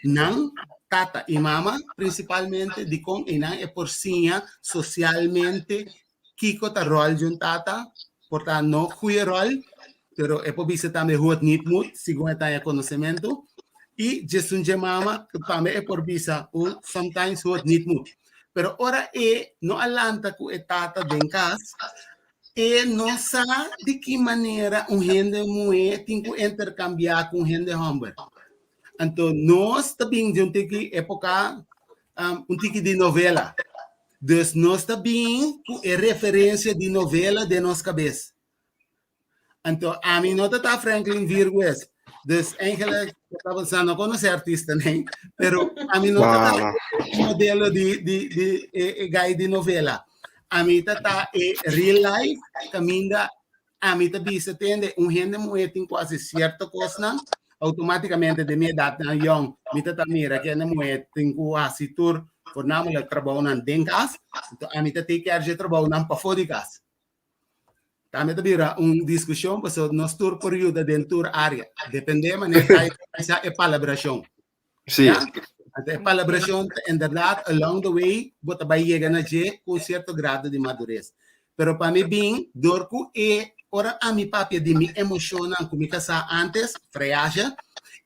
nan, tata i mama prinsipalmente, dikon einan e por siña sosialmente kiko ta ròl di un tata, por ta no goeie ròl, pero e por bisa tambe hoe het niet moet, segun e ta haña konosementu. I djesun dje mama, ku tambe e por bisa hoe sometimes hoe het niet moet. Pero ora e no a lanta ku e tata den kas, e no sa di ki manera un hende muhé tin ku interkambiá ku un hende hòmber. Anto nos ta bin di un tiki époka, un tiki di novela. Dus nos ta bin ku e referensia di novela den nos kabes. Anto ami no ta ta Franklin Virgues. Dus eigenlijk, ik taba no konosé artista nee, pero ami no ta ta modelo di di di e, e guy di novela. Ami ta ta e real life kaminda ami ta bisa tende un hende muhé tin ku hasi sierto kosnan automáticamente de mi edat nan yong mi ta ta mira ku hende muhé tin ku hasi tur voornamelijk trabounan den kas anto ami ta take care dje trabounan pafó di kas. Tambe ta bira un diskushon pasobra nos tur por yuda den tur área. Dependé manera ta bisa e palabrashon. Sí. Ja? Anto e palabrashon ta inderdaad along the way bo ta bai yega na dje ku un sierto grado di madures. Pero pa mi bin dor ku e ora ami papia di mi emoshonnan ku mi kasá antes, freaje,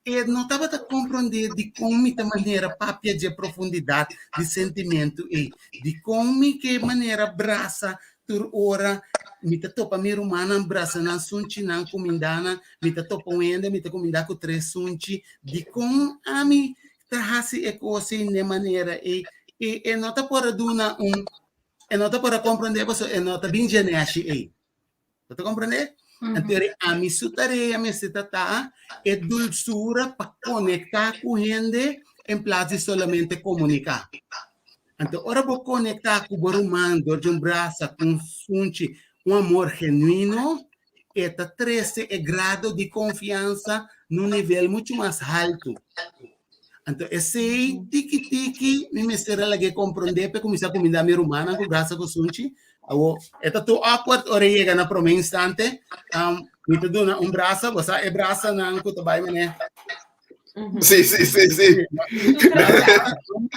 e no tabata komprondé dikon mi ta manera papia dje profundidat di sentimentu ei, dikon mi ke manera brasa Tur ora mi ta topa mi rumannan brasa nan sunchinan kumindá nan, mi ta topa un hende mi ta kumindá ku tres sunchi. Dikon ami ta hasi e kos ei n'e manera ei? I e no ta por a duna un, e no ta por a komprondé pasobra e no ta bin dje nèshi ei. Bo ta komprondé? Anto ami su tarea mester ta ta e dulsura pa konektá ku hende en plas di solamente komuniká. Anto ora bo konektá ku bo ruman dor di un brasa, ku un sunchi, un amor genuino, e ta trese e grado di konfiansa na un nivel muchu mas haltu. Anto esei tiki tiki mi mester a lag'é komprondé pa e kuminsá kumindá mi rumannan ku brasa ku sunchi. Awor e ta tur awkward ora e yega na promé instante. Mi ta duna un brasa, bo sa e brasanan ku ta bai manera. Sí, sí, sí, sí.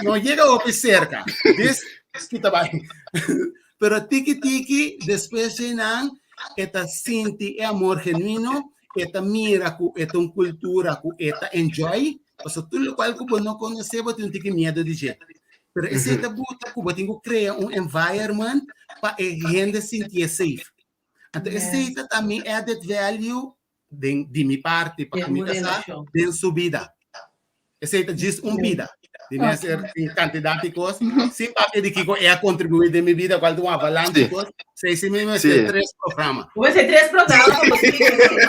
No llega hopi cerca. Dis kita bai. Pero tiki tiki despues nan e ta sinti e amor genuino, e ta mira ku e ta un cultura ku e ta enjoy. Paso tur lokual ku bo no konosé bo tin un tiki miedo di dje. Pero esei ta buta ku bo tin ku krea un environment pa e hende sintié safe. Anto esei ta ta mi added value den di mi parti pa ku mi kasá den su bida. Esei ta djis un bida. Di mester tin kantidat di kos. Sin papia di kiko e a kontribuí den mi bida, kual ta un avalanche di kos. Esei si mi mester tres programa. Bo mester tres programa pa bo splika esei.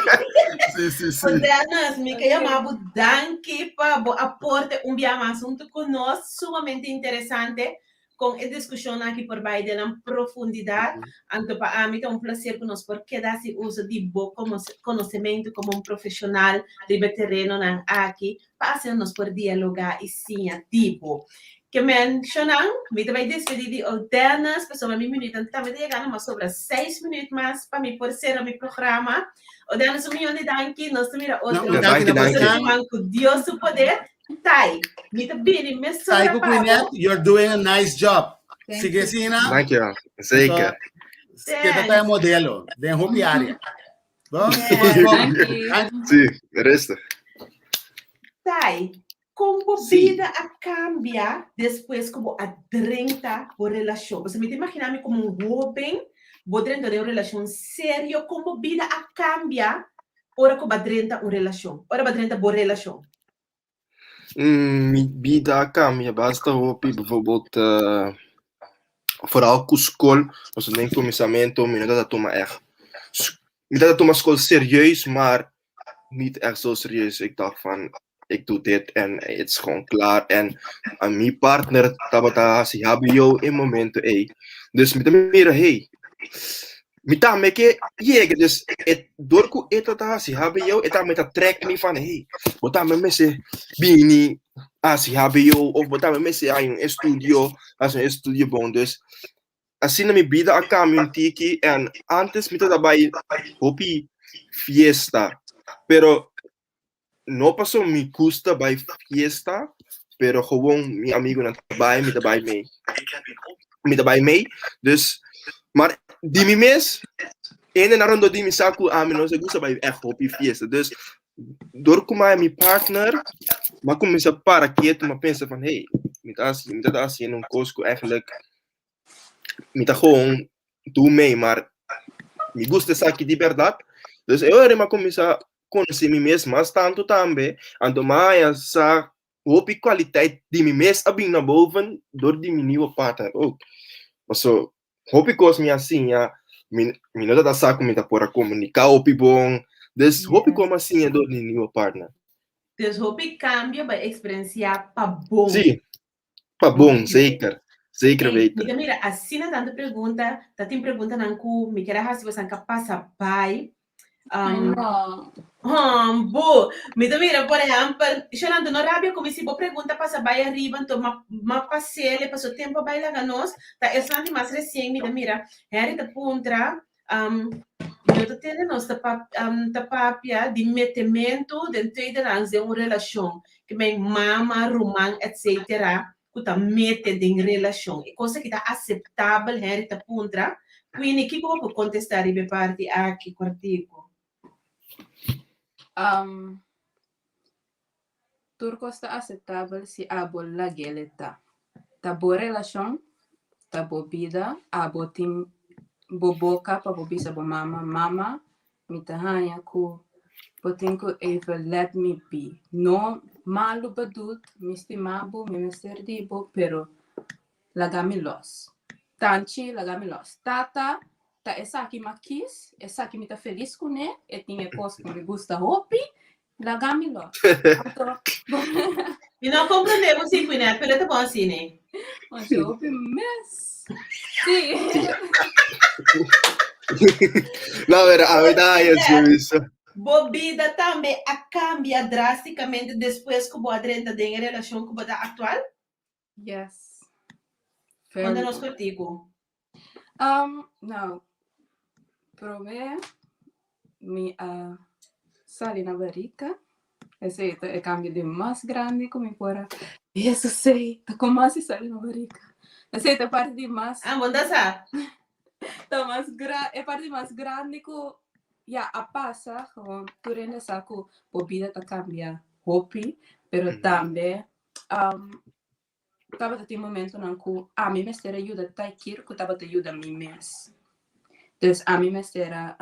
Sí, sí, sí. Dennis, mi ke yama bo danki pa bo aporte un bia mas huntu ku nos. Sumamente interesante. Kon e diskushonnan aki por bai den nan profundidat. Anto pa ami ta un plaser ku nos por keda hasi uso di bo konosementu komo un profeshonal riba e terenonan aki pa asina nos por dialogá i siña di bo. Ke menshonan, mi ta bai despedí di Odennis pasobra mi minütnan tambe ta yegando, mas sobra seis minüt mas pa mi por sera mi programa. Odennis, un miyon di danki. Nos ta mira otro siman ku Dios su poder. Tai, mi ta bini mesora Tai ku pa bo. Quinette, you're doing a nice job. Thank Sige you. asina. Thank you. Zeker. Keda ta e modelo den hopi área. Bon? Yes. Bon. Thank you. Sí, rustig. Tai, kon bo Sí. bida a kambia despues ku bo a drenta bo relashon? Pasobra mi ta imaginá mi komo un hóben, bo drenta den un relashon serio, kon bo bida a kambia ora ku bo a drenta un relashon, ora bo a drenta bo relashon? Mi bida a cambia basta hopi, bijvoorbeeld eh, vooral cu school, pasobra den cuminsamento mi no tabata tuma echt, mi tabata tuma school serieus, maar niet echt zo serieus. Ik dacht van, ik doe dit en het is gewoon klaar. En a mi partner tabata hasi HBO e momento ei. Dus mi ta mira, hey, Mi tambe ke yega, dus e, door ku e ta hasi HBO, e tambe ta trek mi van, hey, bo tambe mester bini hasi HBO, of bo tambe mester hay un estudio, hasi un estudio bon. Dus asina mi bida a cambia un tiki en antes mi tabata bai hopi fiesta, pero no paso mi gusta bai fiesta, pero gewoon mi amigonan ta bai, mi ta bai mee. Mi ta bai mee. Dus, maar di mi mes, hendenan rondó di mi sa ku ami no sa gusta bai ègt hopi fiesta. Dus, dor ku mi mi partner, mi a kuminsá para ketu, mi a pensa van, hey, mi ta hasi, mi ta hasiendo un kos ku eigenlijk mi ta gewoon doe mee, maar mi gusta esaki di bèrdat. Dus e ora mi a kuminsá konosé mi mes mas tantu tambe, anto mi a haña sa hopi kwaliteit di mi mes a bin na boven dor di mi nieuwe partner ook. Paso hopi kos mi a siña. Mi, mi no tabata sa ku mi ta por a komuniká hopi bon. Dus hopi kos mi a siña dor di nieuwe partner. Dus hopi kambio bo a eksperensiá pa bon. Sí, pa bon, zeker. Zeker Ey, weten. mi ta mira asina tantu pregunta, ta tin preguntanan ku mi kier a hasi bosan ka pasa bai. Ai no. Hombo, mi ta mira por ehempel, Sholanda no rabia ku mi si bo pregunta pasa bai ariba anto ma ma pasele paso tempo a bai laga nos, ta esnan di mas resien mi ta mira Henry ta puntra um mi no ta tende nos ta pap um ta papia di metementu den tweede rangs den un relashon, ke men mama, ruman etcetera ku ta mete den relashon. E kos aki ta aseptabel? Henry ta puntra. Queenie, kiko bo por kontestá riba e parti aki kòrtiku? Um, tur kos ta aseptabel si abo lag'el e ta. Ta bo relashon, ta bo bida, abo tin bo boka pa bo bisa bo mama, mama, Mi ta haña ku bo tin ku even let me be. No malu bedoeld, mi stima bo, mi mester di bo, pero laga mi los. Tanchi, laga mi los. Tata, ta esaki m'a kis, esaki mi ta felis kuné, e tin e kos ku mi gusta hopi, laga mi los. Anto, Mi no a komprendé bo si, Quinette, pero e ta bon asina. Masha hopi mes. Sí. No, pero a mi ta haña sowieso. Bo bida tambe a kambia drástikamente despues ku bo a drenta den e relashon ku bo ta aktual? Yes. Konta Very. nos kortiku. Nou, promé mi a sali na barika. Esei ta e kambio di mas grandi ku mi por a Yesus sei, ta kon mas si sali na barika. Esei ta e parti di mas Ah, bo no ta sa? ta mas gra e parti mas grandi ku ya a pasa gewoon tur hende sa ku bo bida ta kambia hopi, pero tambe tabata tin momentonan ku ami mester a yuda Taikir ku tabata yuda mi mes. Dus ami mester a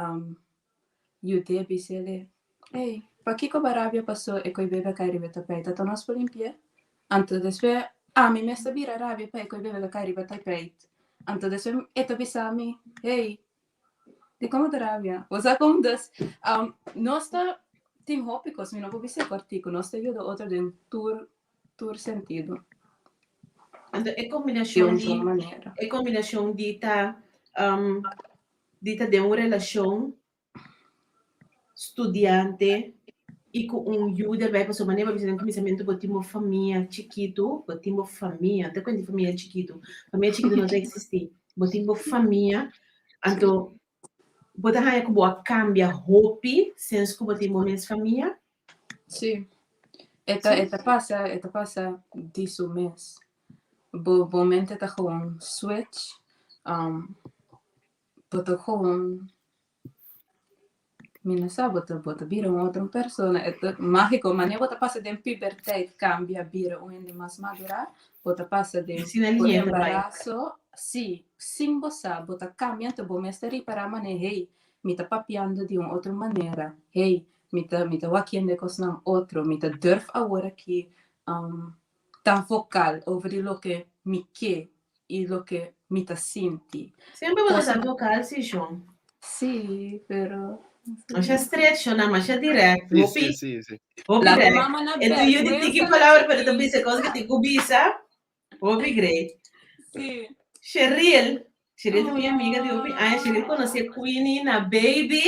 yud'é bis'é, Ey, pakiko bo a rabia paso e koe bebe a kai riba e tapeit? Ata nos por limpi'é? Anto despues ami mes ta bira rabia pa e koe bebe a kai riba tapeit. Anto despues e ta bisa mi, Hey, dikon bo ta rabia? Bo sa kon? Dus nos ta tin hopi kos, mi no por bisa e kòrtiku, nos ta yuda otro den tur tur sentido. Anto e Di kombinashon un di solo manera. e kombinashon di ta di ta den un relashon studiante i ku un yu derbei pasobra manera bo bisa den kuminsamentu bo tin bo famia chikitu, bo tin bo famia, ta kuenta di famia chikitu, famia chikitu no ta eksistí, bo tin bo famia, anto bo ta haña ku bo a kambia hopi since ku bo tin bo mes famia? Sí. E ta, e ta pasa, e ta pasa di su mes. Bo, bo mente ta gewoon switch. Um, bo ta gewoon, mi no sa, bo ta, bo ta bira un otro persona. E ta mágico, manera bo ta pasa den puberteit, cambia, bira un hende mas madura, bo ta pasa den Asina bo lihe ta bai. embarazo, sí, sin bo sa, bo ta cambia, anto bo mes ta ripara manera, hey, mi ta papiando di un otro manera, hey, Mi ta mi ta wak hende kosnan otro. Mi ta durf awor aki um ta vocal over di loke mi ke i loke mi ta sinti. Semper bo ta Kos ta vocal si shon. Sí, pero Masha stret shon na masha direct. Sí, Hopi sí, sí, sí. hopi Laga direct. mama na E tu yu di tiki bèrgwensa palabra pero ta chikí. bisa kos ke tin ku bisa. Hopi great. Sí. Sheril. Sheril ta mi amiga di hopi aña. Sheril conoce Queenie na baby.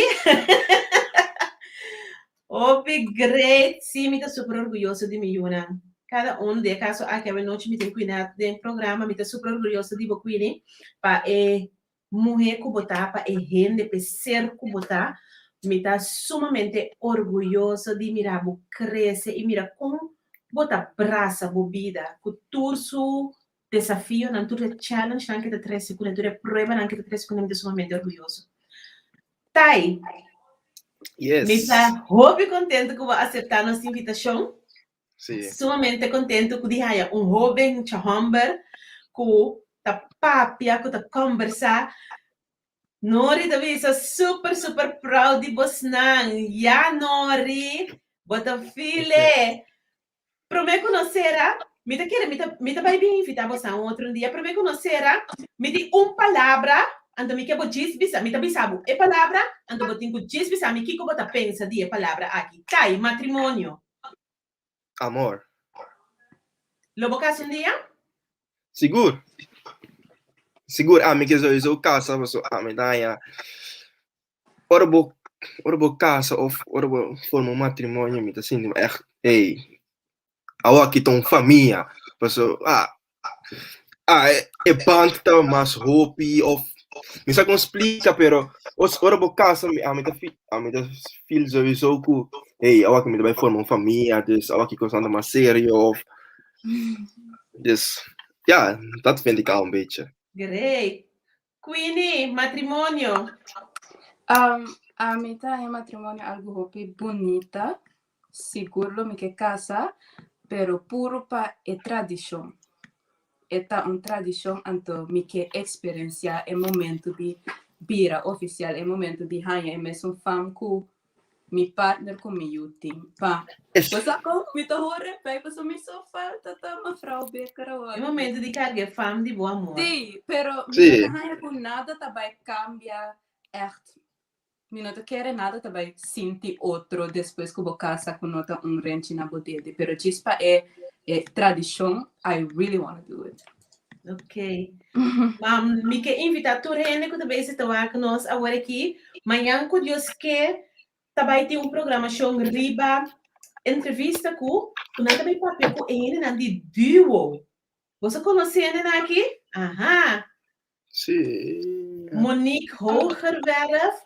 Hopi great. Sí, mi ta super orguyoso di mi yunan. Cada un, den e caso aki awenochi mi tin Queenie den programa, mi ta super orguyoso di bo Queenie pa e muhe ku bo ta, pa e hende, pa e ser ku bo ta. Mi ta sumamente orguyoso di mira bo krese i mira kon bo ta brasa bo bida ku tur su desafionan, tur e challengenan ke ta trese kuné, tur e pruebanan ke ta trese kuné, mi ta sumamente orguyoso. Tai, Yes. mi ta hopi kontentu ku bo a aseptá nos invitashon. Sí. Sumamente kontentu ku di haña un hóben chahòmber ku ta papia, ku ta kòmbersá. Nori ta bisa super super proud di bosnan. Ya Nori, bo ta file. Promé ku nos sera, mi ta kere mi ta mi ta bai bin invitá bosnan un otro dia. Promé ku nos sera, mi tin un palabra. anto mi ke bo djis bisa, mi ta bisa bo e palabra, anto bo tin ku djis bisa mi kiko bo ta pensa di e palabra aki. Tai, matrimonio. Amor. Lo bo kasa un dia? Sigur. Sigur, ami ke sowieso kasa, paso ami ta haña ora bo ora bo kasa of ora bo forma un matrimonio mi ta sinti echt ey awor aki ta un famia paso ah ah e band ta mas hopi of mi sa kon splika pero ora bo kasa mi ami ta ami ta feel sowieso ku ey awor aki mi ta bai forma un famia dus awor aki kosnan ta mas serio of dus ja dat vind ik al een beetje. Great. Queenie, matrimonio. Um, ami ta haña matrimonio algu hopi bunita. Sigur lo mi ke kasa, pero puru pa e tradishon. E ta un tradishon, anto mi ke eksperensiá e momento di bira ofisial, e momento di haña e mesun fam ku mi partner ku mi yu tin. Pa bo sa kon mi ta hoor repei pasobra mi so falta ta mevrouw Bikker awor. E momento di karga e fam di bo amor. Sí, pero mi no ta haña ku nada ta bai kambia ègt. Mi no ta kere nada ta bai sinti otro despues ku bo kasa ku no ta un renchi na bo dede, pero djis pa e e tradishon I really wanna do it. Ok. Um, mi ke invita tur hende ku ta bezig ta wak nos awor aki. Mañan ku Dios ke ta bai tin un programashon riba entrevista ku ku nan ta bai papia ku e hendenan di duo. Boso konosé hendenan aki? Aha. Sí. Monique Hoogerwerf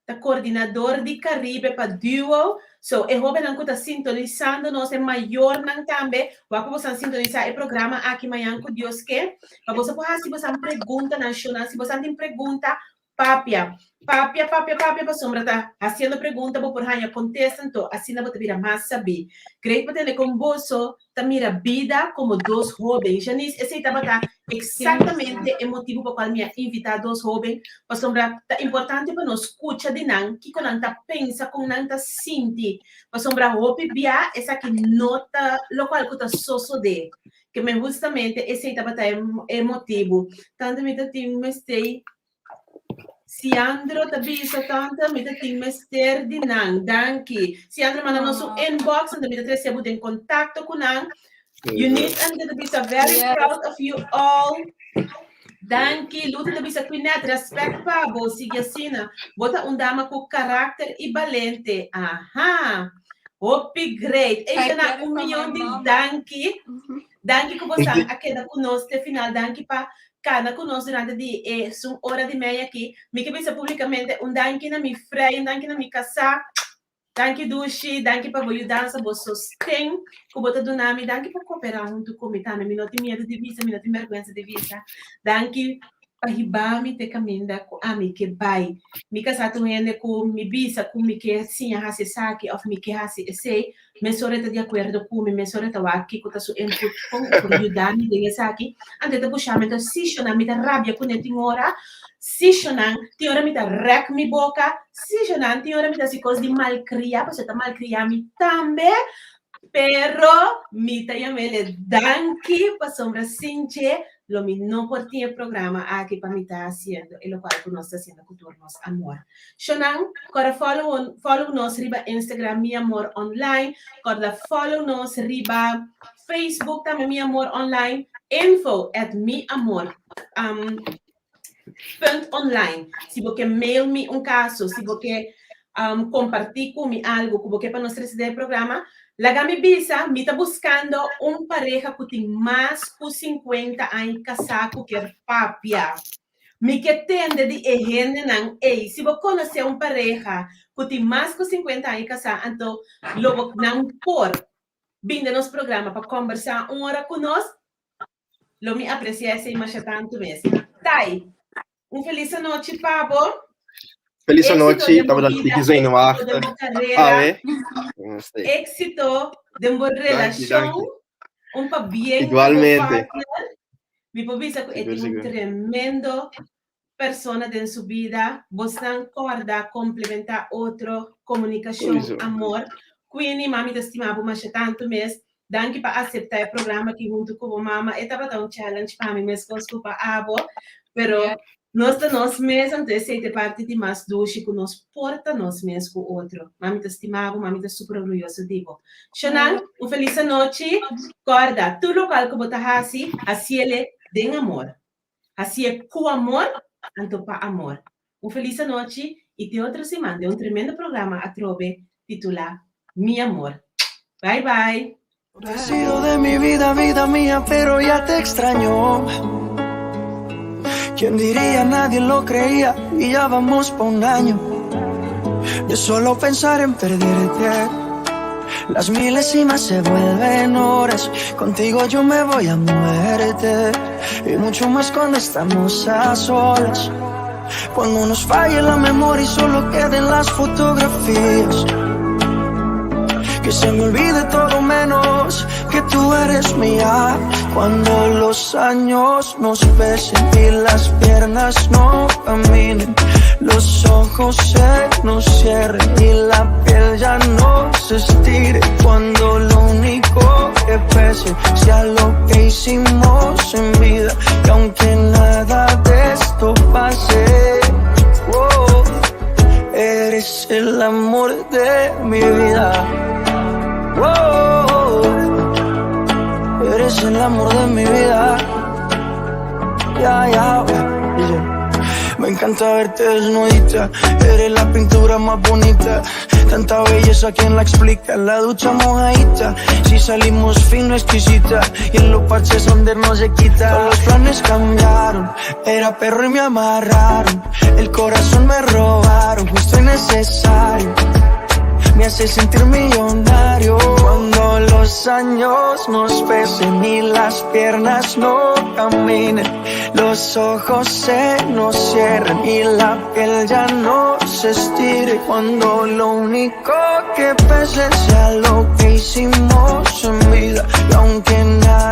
ta coordinador di Caribe pa Duo. So e hobennan cu ta sintonisando nos, e mayornan tambe, wak pa bosan sintonisa e programa aki mañan cu Dios ke. Pa boso por haci bosan preguntanan, shownan. Si bosan tin pregunta, papia. Papia, papia, papia, pasobra ta haciendo pregunta bo por haña contesta, anto asina bo ta bira mas sabí. Great pa tende con boso ta mira bida como dos hoben. Janice, esey tabata exactamente e motibo pa cual mi a invita dos hoben, pasobra ta importante pa nos scucha di nan kico nan ta pensa, con nan ta sinti, pasobra hopi bia esaki no ta locual cu ta sosode. Ke men hustamente esey tabata e motibo. Tanto mi ta tin mester Siandro ta bisa tanta mi ta tin mester di nan. Danki. Siandro manda nos un inbox anto mi ta trece bo den contacto cu nan. Eunice anto ta bisa very proud of you all. Danki. Luta ta bisa Quinette respect pa bo sigui asina. Bo ta un dama cu karakter y balente. Aha. Hopi great. Ey na un miyon di danki. Danki ku bosan a keda ku nos te final. Danki pa kana ku nos durante di e sun ora di mei aki. Mi ke bisa publikamente un danki na mi frei, un danki na mi kasá. Danki Dushi, danki pa bo yudansa, bo sosten ku bo ta duna mi. Danki pa koperá huntu ku mi tambe. Mi no tin miedu di bisa, mi no tin bèrgwensa di bisa. Danki pa hiba mi te kaminda ku ami ke bai. Mi kasá ta un hende ku mi bisa ku mi ke siña hasi esaki òf mi ke hasi esei, Mesora e ta di akuerdo ku mi, mesora e ta wak kiko ta su input, kon e por yuda mi den esaki. Anto e ta pusha mi, anto si shonnan mi ta rabia kuné tin ora, si shonnan tin ora mi ta rèk mi boka, si shonnan tin ora mi ta hasi kos di malkriá, pasobra e ta malkriá mi tambe, pero mi ta yam'el danki pasobra sin dje lo mi no por tin e programa aki pa mi ta hasiendo e lokual ku nos ta hasiendo ku tur nos amor. Shonan, kòrda follow follow nos riba Instagram Mi Amor Online, kòrda follow nos riba Facebook tambe Mi Amor Online, info at mi amor um, punt online. Si bo ke mail mi un kaso, si bo ke um, kompartí ku mi algu ku bo ke pa nos trese den e programa, laga mi bisa, mi ta buskando un pareha ku tin mas ku 50 aña kasá ku kier papia. Mi ke tende di e hendenan ei. Si bo konosé un pareha ku tin mas ku 50 aña kasá, anto lo bo nan por bin den nos programa pa kombersá un ora ku nos. Lo mi apresiá esei masha tantu mes. Tai, un felis anochi pa bo. Felis Éxito anochi, den bo tabata bida, tiki éxito den zenuwachtig. bo carera, Awe. Namaste. éxito den bo Danki, relacion. danki. Un pabien na bo Igualmente. partner. Mi por bisa ku e Sigur, tin un sigur. tremendo persona den su bida. Bosnan kòrda komplementá otro, komunikashon, Sowieso. amor. Queenie, mami ta stima bo masha tantu mes. Danki pa aseptá e programa aki huntu ku bo mama. E tabata un challenge pa mi meskos ku pa abo, pero Yeah. Nos ta nos mes, anto esei ta parti di mas dushi ku nos por ta nos mes ku otro. Mami ta stima bo, mami ta super orguyoso di bo. Shonan, un felis anochi. Kòrda, tur lokual ku bo ta hasi, hasiele den amor. Hasié ku amor, anto pa amor. Un felis anochi i te otro siman den un tremendo programa atrobe titulá Mi Amor. Bye bye! He sido de mi vida, vida mía, pero ya te extraño. ¿Quién diría? Nadie lo creía y ya vamos pa un año. De solo pensar en perderte. Las milésimas se vuelven horas. Contigo yo me voy a muerte. Y mucho más cuando estamos a solas. Cuando nos falle la memoria y solo queden las fotografías. Que se me olvide todo menos que tú eres mía. Cuando los años nos pesen y las piernas no caminen, los ojos se nos cierren y la piel ya no se estire. Cuando lo único que pese sea lo que hicimos en vida. Y aunque nada de esto pase, oh, eres el amor de mi vida. Oh, eres el amor de mi vida. Ya. Dice. Me encanta verte desnudita, eres la pintura más bonita. Tanta belleza, ¿quién la explica? La ducha mojadita, si salimos fino, exquisita. Y en los parches donde no se quita. Todos los planes cambiaron, era perro y me amarraron. El corazón me robaron, justo y necesario. Me hace sentir millonario. Cuando los años nos pesen y las piernas no caminen, los ojos se nos cierren y la piel ya no se estire. Cuando lo único que pese sea lo que hicimos en vida. Y aunque nada